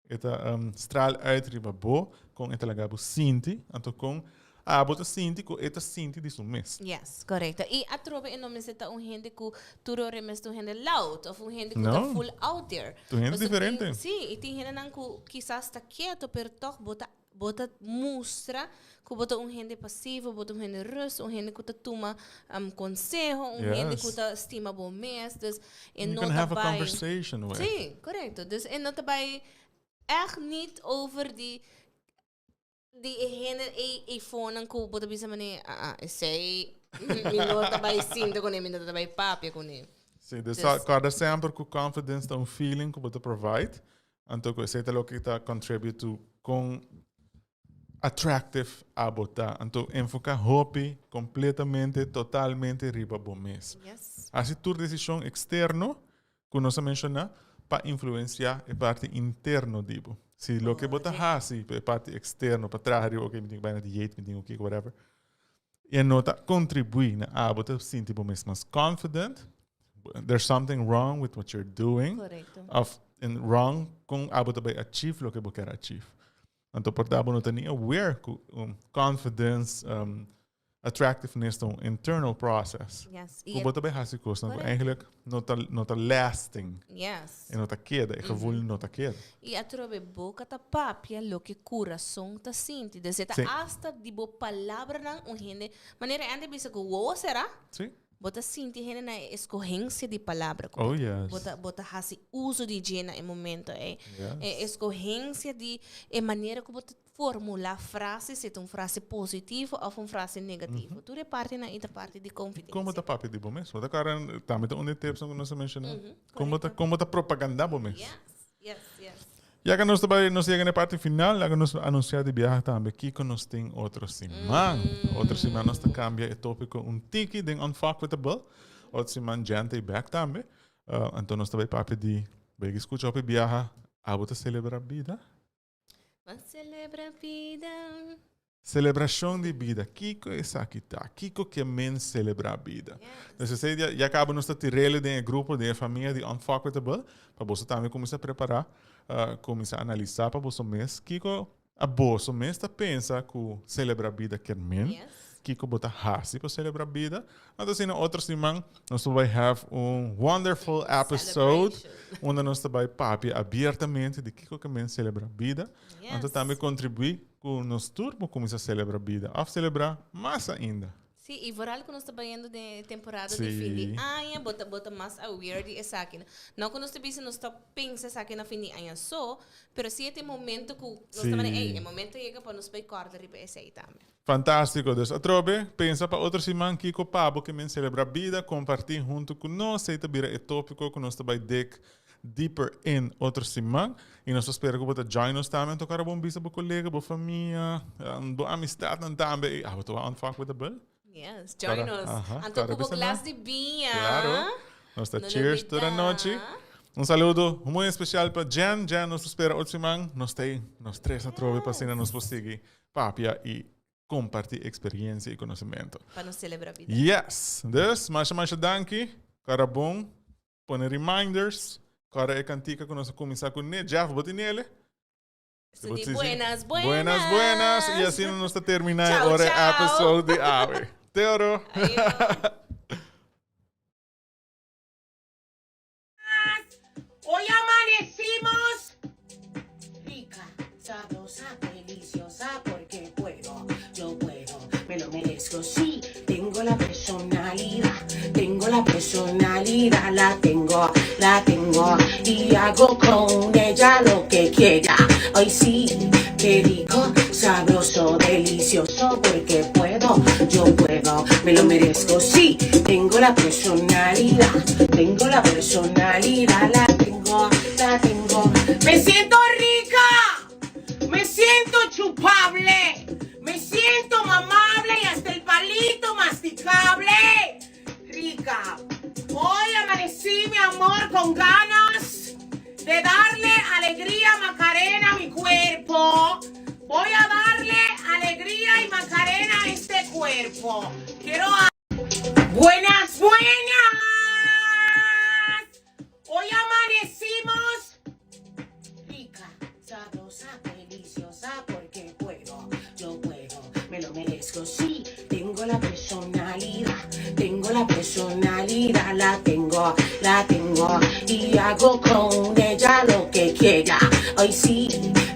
Speaker 3: e ta straal uit riba bo, kon e ta laga bo sinti, anto kon abo ta sinti ku e ta sinti di su mes.
Speaker 4: Yes, korekto. I atrobe e no mester ta un hende ku tur ora e mester un hende loud of un hende ku ta
Speaker 3: No.
Speaker 4: full out there.
Speaker 3: Ta un hende
Speaker 4: Pasobra tin-
Speaker 3: diferente.
Speaker 4: Sí, i tin hendenan ku kisas ta keto, pero tòg bo ta bo ta mustra ku bo ta un hende pasivo, bo ta un hende rust, un hende ku ta tuma konseho, un hende ku
Speaker 3: Yes.
Speaker 4: ta stima bo mes. Dus e
Speaker 3: You
Speaker 4: no
Speaker 3: can
Speaker 4: ta
Speaker 3: have a
Speaker 4: bai
Speaker 3: conversation with.
Speaker 4: Sí, korekto. Dus e no ta bai ègt niet over di Di e hende ei eifonan ku bo ta bisa manera, ah ah, esei mi no ta bai sinta kuné, mi no ta bai papia kuné.
Speaker 3: Sí, dus
Speaker 4: Dus-
Speaker 3: kòrda semper ku confidence ta un feeling ku bo ta provide, anto ku esei ta loke ta contribute to kon attractive abo ta. Anto enfoká hopi kompletamente, totalmente riba bo mes.
Speaker 4: Yes.
Speaker 3: Hasi tur desishon eksterno ku nos a menshoná pa influensiá e parti interno di bo. Si loke bo ta hasi pa e parti eksterno, pa traha riba, oke, mi tin ku bai na dieet, mi tin ku kiko, whatever, i e no ta kontribuí na abo ta sinti bo mes mas confident, there's something wrong with what you're doing,
Speaker 4: Korekto.
Speaker 3: of en wrong kon abo ta bai achieve loke bo kier achieve. Anto por ta bo no ta ni aware ku confidence, Attractiveness ta un internal process.
Speaker 4: Yes.
Speaker 3: Ku bo ta bai hasi kosnan ku
Speaker 4: Correct.
Speaker 3: eigenlijk no ta, no ta lasting.
Speaker 4: Yes.
Speaker 3: E no ta keda, e gevoel no ta keda.
Speaker 4: I atrobe boka ta papia loke kurason ta sinti. Dus e ta
Speaker 3: Sí.
Speaker 4: hasta di bo palabranan un hende, manera hende bisa ku wowo sera,
Speaker 3: Sí.
Speaker 4: Bo ta sinti hende na e escogencia di palabra cu
Speaker 3: Oh, yes.
Speaker 4: bo ta, bo ta haci uso di dje na e momento ei.
Speaker 3: Yes.
Speaker 4: E escogencia di e manera cu bo ta formula frase, si ta un frase positivo of un frase negativo. Tur e partinan ei ta parti di confidencia.
Speaker 3: Con bo ta papia di bo mes? Bo ta kara tambe ta un di e tips cu nos a menciona. Con bo ta, con bo ta propaganda bo mes?
Speaker 4: Yes, yes, yes.
Speaker 3: Ya que nos ta bai, nos yega na e parti final, laga nos anuncia di biaha tambe kico nos tin otro siman. Otro siman nos ta cambia e topico un tiki den Unfuckwithable. Otro siman Jen ta back tambe. Anto nos ta bai papia di, bai ki scucha hopi biaha, abo ta celebra bida?
Speaker 4: Bo celebra bida.
Speaker 3: Celebracion di bida, kico esaki ta? Kico ke men celebra bida? Yes. Esey ya, ya caba nos ta tirele den e grupo, den e famia di Unfuckwithable, pa boso tambe cuminsa prepara, cuminsa analisa pa boso mes kico a boso mes ta pensa cu celebra bida kier men,
Speaker 4: Yes.
Speaker 3: kico bo ta haci pa celebra bida. Anto asina otro siman nos ta bay have un wonderful episode
Speaker 4: Celebration.
Speaker 3: unda nos ta bay papia abiertamente di kico ke men celebra bida.
Speaker 4: Yes.
Speaker 3: Anto tambe contribui Ku nos tur por kuminsá selebra bida òf selebrá mas ainda.
Speaker 4: Sí, i vooral ku nos ta bayendo den e temporada di fin di aña, bo ta bo ta mas aware di esaki. No ku nos ta bisa nos ta pensa esaki na fin di aña so, pero sí e ta e momento ku nos ta manera, ey, e momento a yega pa nos bay kòrda riba esei tambe.
Speaker 3: Fantástiko. Dus atrobe, pensa pa otro siman kiko pa bo ke men selebrá bida, kompartí huntu ku nos. Esei ta bira e tópiko ku nos ta bai dek deeper in otro siman y nos ta spera cu bo ta join nos tambe anto cara bon bisa bo colega, bo famia, bo amistadnan tambe y abo ta wak unfuckwithable.
Speaker 4: Yes, join nos. Anto cu bo glas di biña.
Speaker 3: Claro. Nos ta cheers tur anochi. Un saludo muy especial pa Jen. Jen, nos ta spera otro siman. Nos ta ey, nos tres atrobe pa asina nos por sigui papia y comparti experiencia y conocimento.
Speaker 4: Pa nos celebra bida.
Speaker 3: Yes. Dus, masha masha danki. Cara bon. Pone reminders. Kòrda e kantika ku nos a kuminsá kuné. Jeff, bo tin ele?
Speaker 4: Su di buenas, buenas.
Speaker 3: Buenas, buenas. I asina nos ta terminá e ora e episode di awe. Te oro.
Speaker 4: Ayo.
Speaker 2: Hoy amanecimos rica, sabrosa, deliciosa, porque puedo, yo puedo, me lo merezco, sí, tengo la personalidad, tengo la personalidad, la tengo, la tengo, y hago con ella lo que quiera. Ay, sí, qué rico, sabroso, delicioso, porque puedo, yo puedo, me lo merezco, sí, tengo la personalidad, tengo la personalidad, la tengo, la tengo. Me siento rica, me siento chupable, me siento mamable y hasta el palito masticable. Rica. Hoy amanecí, mi amor, con ganas de darle alegría Macarena a mi cuerpo. Voy a darle alegría y Macarena a este cuerpo. Quiero a... Buenas, buenas. Hoy amanecimos rica, sabrosa, deliciosa, porque puedo, yo puedo, me lo merezco, sí, tengo la personalidad, tengo la personalidad, la tengo, la tengo, y hago con ella lo que quiera. Ay, sí,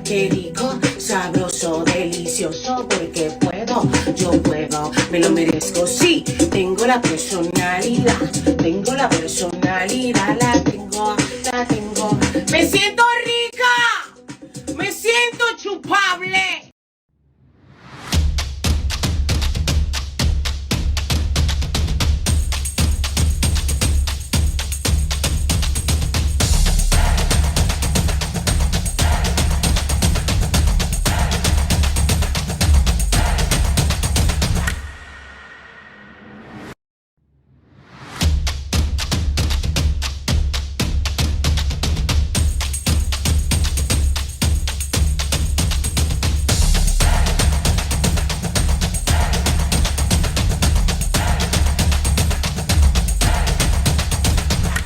Speaker 2: qué rico, sabroso, delicioso, porque puedo, yo puedo, me lo merezco, sí, tengo la personalidad, tengo la personalidad, la tengo, la tengo. Me siento rica, me siento chupable.